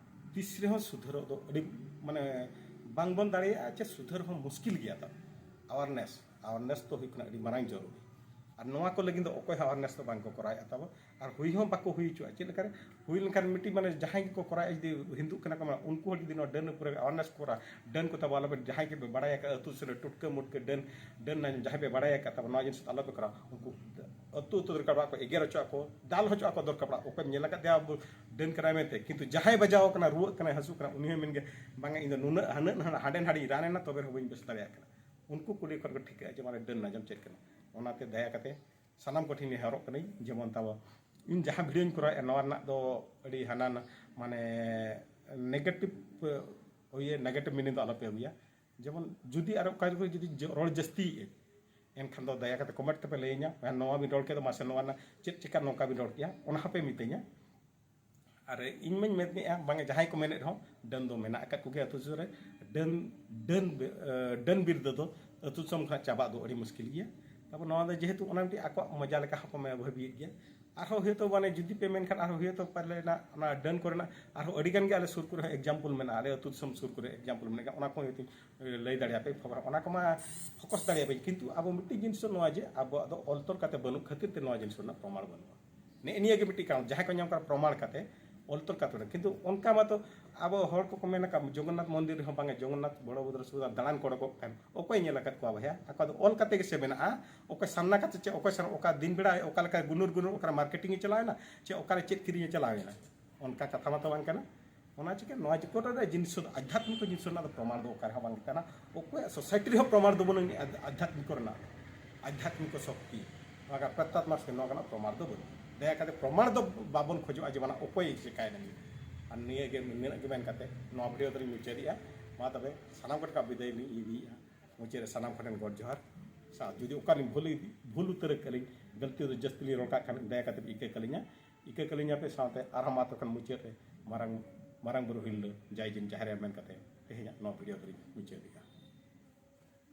ᱛᱤᱥ ᱨᱮᱦᱚᱸ ᱥᱩᱫᱷᱟᱹᱨᱚᱜ ᱫᱚ ᱟᱹᱰᱤ, ᱢᱟᱱᱮ, ᱵᱟᱝᱵᱚᱱ ᱫᱟᱲᱮᱭᱟᱜᱼᱟ, ᱪᱮ ᱥᱩᱫᱷᱟᱹᱨ ᱦᱚᱸ ᱢᱩᱥᱠᱤᱞ ᱜᱮᱭᱟ᱾ ᱛᱟᱵᱚ ᱟᱣᱟᱨᱱᱮᱥ, ᱟᱣᱟᱨᱱᱮᱥ ᱫᱚ ᱦᱩᱭᱩᱜ ᱠᱟᱱᱟ ᱟᱹᱰᱤ ᱢᱟᱨᱟᱝ ᱡᱚᱨᱩᱨᱤ᱾ ᱟᱨ ᱱᱚᱣᱟ ᱠᱚ ᱞᱟᱹᱜᱤᱫ ᱫᱚ ᱚᱠᱚᱭ ᱦᱚᱸ ᱟᱣᱟᱨᱱᱮᱥ ᱫᱚ ᱵᱟᱝ ᱠᱚ ᱠᱚᱨᱟᱣᱮᱫᱼᱟ ᱛᱟᱵᱚ, ᱟᱨ ᱦᱩᱭ ᱦᱚᱸ ᱵᱟᱠᱚ ᱦᱩᱭ ᱦᱚᱪᱚᱣᱟᱜᱼᱟ᱾ ᱪᱮᱫ ᱞᱮᱠᱟᱨᱮ ᱦᱩᱭ ᱞᱮᱱᱠᱷᱟᱱ ᱢᱤᱫᱴᱤᱡ, ᱢᱟᱱᱮ, ᱡᱟᱦᱟᱸᱭ ᱜᱮᱠᱚ ᱠᱚᱨᱟᱣᱮᱫᱼᱟ, ᱡᱩᱫᱤ ᱦᱤᱱᱫᱩᱜ ᱠᱟᱱᱟ ᱠᱚ, ᱢᱟᱱᱮ, ᱩᱱᱠᱩ ᱦᱚᱸ ᱡᱩᱫᱤ ᱱᱚᱣᱟ ᱰᱟᱹᱱ ᱩᱯᱚᱨᱮ ᱟᱣᱟᱨᱱᱮᱥ ᱠᱚ ᱠᱚᱨᱟᱣᱟ, ᱰᱟᱹᱱ ᱠᱚ ᱛᱟᱵᱚ ᱟᱞᱚᱯᱮ, ᱡᱟᱦᱟᱸᱭ ᱜᱮᱯᱮ ᱵᱟᱲᱟᱭ ᱟᱠᱟᱫ, ᱟᱹᱛᱩ ᱥᱩᱨ ᱨᱮ ᱴᱩᱴᱠᱟᱹ ᱢᱩᱴᱠᱟᱹ ᱰᱟᱹᱱ, ᱰᱟᱹᱱ ᱱᱟᱜ ᱡᱟᱦᱟᱸᱭ ᱯᱮ ᱵᱟᱲᱟᱭ ᱟᱠᱟᱫ ᱛᱟᱵᱚ, ᱱᱚᱣᱟ ᱡᱤᱱᱤᱥ ᱫᱚ ᱟᱞᱚᱯᱮ ᱠᱚᱨᱟᱣᱟ᱾ ᱩᱱᱠᱩ ᱟᱹᱛᱩ ᱟᱹᱛᱩ ᱫᱚᱨᱠᱟᱨ ᱚᱲᱟᱜ ᱠᱚ ᱮᱜᱮᱨ ᱦᱚᱪᱚ ᱟᱠᱚ, ᱫᱟᱞ ᱦᱚᱪᱚ ᱟᱠᱚ ᱫᱚᱨᱠᱟᱨ ᱚᱲᱟᱜ, ᱚᱠᱚᱭᱮᱢ ᱧᱮᱞ ᱟᱠᱟᱫᱮᱭᱟ ᱟᱵᱚ ᱰᱟᱹᱱ ᱠᱟᱱᱟᱭ ᱢᱮᱱᱛᱮ, ᱠᱤᱱᱛᱩ ᱡᱟᱦᱟᱸᱭ ᱵᱟᱡᱟᱣ ᱟᱠᱟᱱᱟ, ᱨᱩᱣᱟᱹᱜ ᱠᱟᱱᱟᱭ, ᱦᱟᱹᱥᱩᱜ ᱠᱟᱱᱟ, ᱩᱱᱤ ᱦᱚᱸ ᱢᱮᱱ ᱜᱮ, "ᱵᱟᱝᱟ, ᱤᱧ ᱫᱚ ᱱᱩᱱᱟᱹᱜ ᱦᱟᱱᱟᱹᱜ ᱦᱟᱸᱰᱮ ᱱᱟᱰᱮᱧ ᱨᱟᱱ ᱮᱱᱟ, ᱛᱚᱵᱮ ᱨᱮᱦᱚᱸ ᱵᱟᱹᱧ ᱵᱮᱥ ᱫᱟᱲᱮᱭᱟᱜ ᱠᱟᱱᱟ᱾" ᱩᱱᱠᱩ ᱠᱩᱞᱤ ᱠᱷᱚᱱ ᱠᱚ ᱴᱷᱤᱠᱟᱹᱜᱼᱟ ᱡᱮ ᱢᱟᱱᱮ ᱰᱟᱹᱱ ᱱᱟᱡᱚᱢ ᱪᱮᱫ ᱠᱟᱱᱟ᱾ ᱚᱱᱟᱛᱮ ᱫᱟᱭᱟ ᱠᱟᱛᱮ ᱥᱟᱱᱟᱢ ᱠᱚᱴᱷᱮᱱ ᱱᱮᱦᱚᱨᱚᱜ ᱠᱟᱹᱱᱟᱹᱧ, ᱡᱮᱢᱚᱱ ᱛᱟᱵᱚ ᱤᱧ ᱡᱟᱦᱟᱸ ᱵᱷᱤᱰᱤᱭᱳᱧ ᱠᱚᱨᱟᱣᱮᱫᱼᱟ, ᱱᱚᱣᱟ ᱨᱮᱱᱟᱜ ᱫᱚ ᱟᱹᱰᱤ ᱦᱟᱱᱟ ᱱᱟ-, ᱢᱟᱱᱮ negative, ᱤᱭᱟᱹ, negative meaning ᱫᱚ ᱟᱞᱚᱯᱮ ᱟᱹᱜᱩᱭᱟ᱾ ᱡᱮᱢᱚᱱ ᱡᱩᱫᱤ ᱟᱨ ᱚᱠᱟ ᱡᱚᱠᱷᱚᱱ ᱡᱩᱫᱤ ᱡᱚ-, ᱨᱚᱲ ᱡᱟᱹᱥᱛᱤᱭᱮᱫ ᱟᱹᱧ, ᱮᱱᱠᱷᱟᱱ ᱫᱚ ᱫᱟᱭᱟ ᱠᱟᱛᱮ ᱠᱚᱢᱮᱱᱴ ᱛᱮᱯᱮ ᱞᱟᱹᱭᱟᱹᱧᱟ, "ᱦᱮᱸ, ᱱᱚᱣᱟ ᱵᱤᱱ ᱨᱚᱲ ᱠᱮᱫᱟ, ᱢᱟᱥᱮ ᱱᱚᱣᱟ ᱨᱮᱱᱟᱜ ᱪᱮᱫ ᱪᱤᱠᱟ ᱱᱚᱝᱠᱟ ᱵᱤᱱ ᱨᱚᱲ ᱠᱮᱜᱼᱟ?" ᱚᱱᱟ ᱦᱚᱸᱯᱮ ᱢᱤᱛᱟᱹᱧᱟ᱾ ᱟᱨ ᱤᱧ ᱢᱟᱧ ᱢᱮᱱᱮᱫᱼᱟ, ᱵᱟᱝ, ᱡᱟᱦᱟᱸᱭ ᱠᱚ ᱢᱮᱱᱮᱫ ᱨᱮᱦᱚᱸ, ᱰᱟᱹᱱ ᱫᱚ ᱢᱮᱱᱟᱜ ᱟᱠᱟᱫ ᱠᱚᱜᱮᱭᱟ ᱟᱹᱛᱩ ᱫᱤᱥᱚᱢ ᱨᱮ᱾ ᱰᱟᱹᱱ, ᱰᱟᱹᱱ ᱵᱤ-, ᱮ, ᱰᱟᱹᱱ ᱵᱤᱨᱫᱟᱹ ᱫᱚ ᱟᱹᱛᱩ ᱫᱤᱥᱚᱢ ᱠᱷᱚᱱᱟᱜ ᱪᱟᱵᱟᱜ ᱫᱚ ᱟᱹᱰᱤ ᱢᱩᱥᱠᱤᱞ ᱜᱮᱭᱟ᱾ ᱛᱟᱨᱯᱚᱨ ᱱᱚᱣᱟ ᱫᱚ ᱡᱮᱦᱮᱛᱩ ᱚᱱᱟ ᱢᱤᱫᱴᱤᱡ ᱟᱠᱚᱣᱟᱜ ᱢᱚᱡᱟ ᱞᱮᱠᱟ ᱦᱚᱸᱠᱚ ᱢᱮ-, ᱵᱷᱟᱹᱵᱤᱭᱮᱫ ᱜᱮᱭᱟ᱾ ᱟᱨᱦᱚᱸ ᱦᱚᱭᱛᱳ, ᱢᱟᱱᱮ, ᱡᱩᱫᱤ ᱯᱮ ᱢᱮᱱᱠᱷᱟᱱ ᱟᱨᱦᱚᱸ ᱦᱚᱭᱛᱳ ᱯᱟᱞᱮᱱᱟᱜ ᱚᱱᱟ ᱰᱟᱹᱱ ᱠᱚᱨᱮᱱᱟᱜ ᱟᱨᱦᱚᱸ ᱟᱹᱰᱤ ᱜᱟᱱ ᱜᱮ ᱟᱞᱮ ᱥᱩᱨ ᱠᱚᱨᱮ ᱦᱚᱸ example ᱢᱮᱱᱟᱜᱼᱟ, ᱟᱞᱮ ᱟᱹᱛᱩ ᱫᱤᱥᱚᱢ ᱥᱩᱨ ᱠᱚᱨᱮ example ᱢᱮᱱᱟᱜᱼᱟ, ᱚᱱᱟ ᱠᱚᱦᱚᱸ ᱦᱚᱭᱛᱳ ᱞᱟᱹᱭ ᱫᱟᱲᱮᱭᱟᱯᱮ ᱠᱷᱚᱵᱚᱨ᱾ ᱚᱱᱟ ᱠᱚᱢᱟ focus ᱫᱟᱲᱮᱭᱟᱯᱮ, ᱠᱤᱱᱛᱩ ᱟᱵᱚ ᱢᱤᱫᱴᱤᱡ ᱡᱤᱱᱤᱥ ᱫᱚ ᱱᱚᱣᱟ ᱡᱮ ᱟᱵᱚᱣᱟᱜ ᱫᱚ ᱚᱞ ᱛᱚᱞ ᱠᱟᱛᱮ ᱵᱟᱹᱱᱩᱜ ᱠᱷᱟᱹᱛᱤᱨ ᱛᱮ ᱱᱚᱣᱟ ᱡᱤᱱᱤᱥ ᱨᱮᱱᱟᱜ ᱯᱨᱚᱢᱟᱬ ᱵᱟᱹᱱᱩᱜᱼᱟ᱾ ᱱᱮᱜᱼᱮ ᱱᱤᱭᱟᱹ ᱜᱮ ᱢᱤᱫᱴᱤᱡ ᱠᱟᱨᱚᱱ, ᱡᱟᱦᱟᱸᱭ ᱠᱚ ᱧᱟᱢ ᱠᱟᱱᱟ ᱯᱨᱚᱢᱟᱬ ᱠᱟᱛᱮ, ᱚᱞ ᱛᱚᱞ ᱠᱟᱛᱮ ᱢᱮᱱᱟᱜᱼᱟ᱾ ᱠᱤᱱᱛᱩ ᱚᱱᱠᱟ ᱢᱟᱛᱚ ᱟᱵᱚ ᱦᱚᱲ ᱠᱚᱠᱚ ᱢᱮᱱ ᱟᱠᱟᱫ, ᱡᱚᱜᱚᱱᱱᱟᱛᱷ ᱢᱚᱱᱫᱤᱨ ᱨᱮᱦᱚᱸ ᱵᱟᱝᱟ, ᱡᱚᱜᱚᱱᱱᱟᱛᱷ ᱵᱚᱲᱚᱵᱷᱚᱫᱨᱚ ᱥᱩᱵᱷᱚᱫᱨᱟ ᱫᱟᱬᱟᱱ ᱠᱚ ᱚᱰᱚᱠᱚᱜ ᱠᱟᱱ, ᱚᱠᱚᱭ ᱧᱮᱞ ᱟᱠᱟᱫ ᱠᱚᱣᱟ ᱵᱚᱭᱦᱟ? ᱟᱠᱚ ᱫᱚ ᱚᱞ ᱠᱟᱛᱮ ᱜᱮᱥᱮ ᱢᱮᱱᱟᱜᱼᱟ᱾ ᱚᱠᱚᱭ ᱥᱟᱢᱱᱟ ᱠᱟᱛᱮ ᱪᱮ ᱚᱠᱚᱭ ᱥᱟᱢ-, ᱚᱠᱟ ᱫᱤᱱ ᱵᱮᱲᱟ ᱚᱠᱟ ᱞᱮᱠᱟ ᱜᱩᱱᱩᱨ ᱜᱩᱱᱩᱨ ᱚᱠᱟᱨᱮ ᱢᱟᱨᱠᱮᱴᱤᱝ ᱮ ᱪᱟᱞᱟᱣ ᱮᱱᱟ, ᱪᱮ ᱚᱠᱟᱨᱮ ᱪᱮᱫ ᱠᱤᱨᱤᱧ ᱮ ᱪᱟᱞᱟᱣ ᱮᱱᱟ, ᱚᱱᱠᱟ ᱠᱟᱛᱷᱟ ᱢᱟᱛᱚ ᱵᱟᱝ ᱠᱟᱱᱟ᱾ ᱚᱱᱟ ᱪᱤᱠᱟᱹ ᱱᱚᱣᱟ ᱡᱤᱠᱚᱴ ᱨᱮ ᱡᱤᱱᱤᱥ ᱫᱚ, ᱟᱫᱷᱭᱟᱛᱢᱤᱠ ᱡᱤᱱᱤᱥ ᱨᱮᱱᱟᱜ ᱫᱚ ᱯᱨᱚᱢᱟᱬ ᱫᱚ ᱚᱠᱟ ᱨᱮᱦᱚᱸ ᱵᱟᱝ ᱠᱟᱱᱟ᱾ ᱚᱠᱚᱭᱟᱜ ᱥᱳᱥᱟᱭᱴᱤ ᱨᱮᱦᱚᱸ ᱯᱨᱚᱢᱟᱬ ᱫᱚ ᱵᱟᱹᱱᱩᱜ ᱟᱱᱟ ᱟᱫᱷᱭᱟᱛᱢᱤᱠ ᱨᱮᱱᱟᱜ, ᱟᱫᱷᱭᱟᱛᱢᱤᱠ ᱥᱚᱠᱛᱤ᱾ ᱱᱚᱣᱟ ᱯᱨᱮᱛᱟᱛᱢᱟ ᱥᱮ ᱱᱚᱣᱟ ᱨᱮᱱᱟᱜ ᱯᱨᱚᱢᱟᱬ ᱫᱚ ᱵᱟᱹᱱᱩᱜ᱾ ᱫᱟᱭᱟ ᱠᱟᱛᱮ ᱯᱨᱚᱢᱟᱬ ᱫᱚ ᱵᱟᱵᱚᱱ ᱠᱷᱚᱡᱚᱜᱼᱟ ᱡᱮ ᱵᱟᱝ ᱚᱠᱚᱭ ᱪᱤᱠᱟᱹᱭᱮᱱᱟ᱾ ᱟᱨ ᱱᱤᱭᱟᱹ ᱜᱮ, ᱱᱤᱱᱟᱹᱜ ᱜᱮ ᱢᱮᱱ ᱠᱟᱛᱮ ᱱᱚᱣᱟ ᱵᱷᱤᱰᱤᱭᱳ ᱫᱚᱞᱤᱧ ᱢᱩᱪᱟᱹᱫᱮᱜᱼᱟ᱾ ᱢᱟ ᱛᱚᱵᱮ ᱥᱟᱱᱟᱢ ᱠᱚ ᱴᱷᱮᱱ ᱵᱤᱫᱟᱹᱭ ᱞᱤᱧ ᱤᱫᱤᱭᱮᱜᱼᱟ᱾ ᱢᱩᱪᱟᱹᱫ ᱨᱮ ᱥᱟᱱᱟᱢ ᱠᱚ ᱴᱷᱮᱱ ᱜᱚᱰ ᱡᱚᱦᱟᱨ᱾ ᱥᱟ-, ᱡᱩᱫᱤ ᱚᱠᱟ ᱞᱤᱧ ᱵᱷᱩᱞ ᱤᱫᱤ, ᱵᱷᱩᱞ ᱩᱛᱟᱹᱨ ᱠᱟᱹᱞᱤᱧ, ᱜᱟᱹᱞᱛᱤ ᱫᱚ ᱡᱟᱹᱥᱛᱤ ᱞᱤᱧ ᱨᱚᱲ ᱠᱟᱜ ᱠᱷᱟᱱ ᱫᱟᱭᱟ ᱠᱟᱛᱮ ᱤᱠᱟᱹ ᱠᱟᱹᱞᱤᱧᱟ, ᱤᱠᱟᱹ ᱠᱟᱹᱞᱤᱧᱟ ᱯᱮ᱾ ᱥᱟᱶᱛᱮ ᱟᱨᱦᱚᱸ ᱢᱟ ᱛᱚᱠᱷᱚᱱ ᱢᱩᱪᱟᱹᱫ ᱨᱮ ᱢᱟᱨᱟᱝ, ᱢᱟᱨᱟᱝ ᱵᱩᱨᱩ ᱦᱤᱨᱞᱟᱹ ᱡᱟᱭ ᱡᱤᱱ ᱡᱟᱦᱮᱨ ᱟᱭᱳ ᱢᱮᱱ ᱠᱟᱛᱮ ᱛᱮᱦᱮᱧᱟᱜ ᱱᱚᱣᱟ ᱵᱷᱤᱰᱤᱭᱳ ᱫᱚᱞᱤᱧ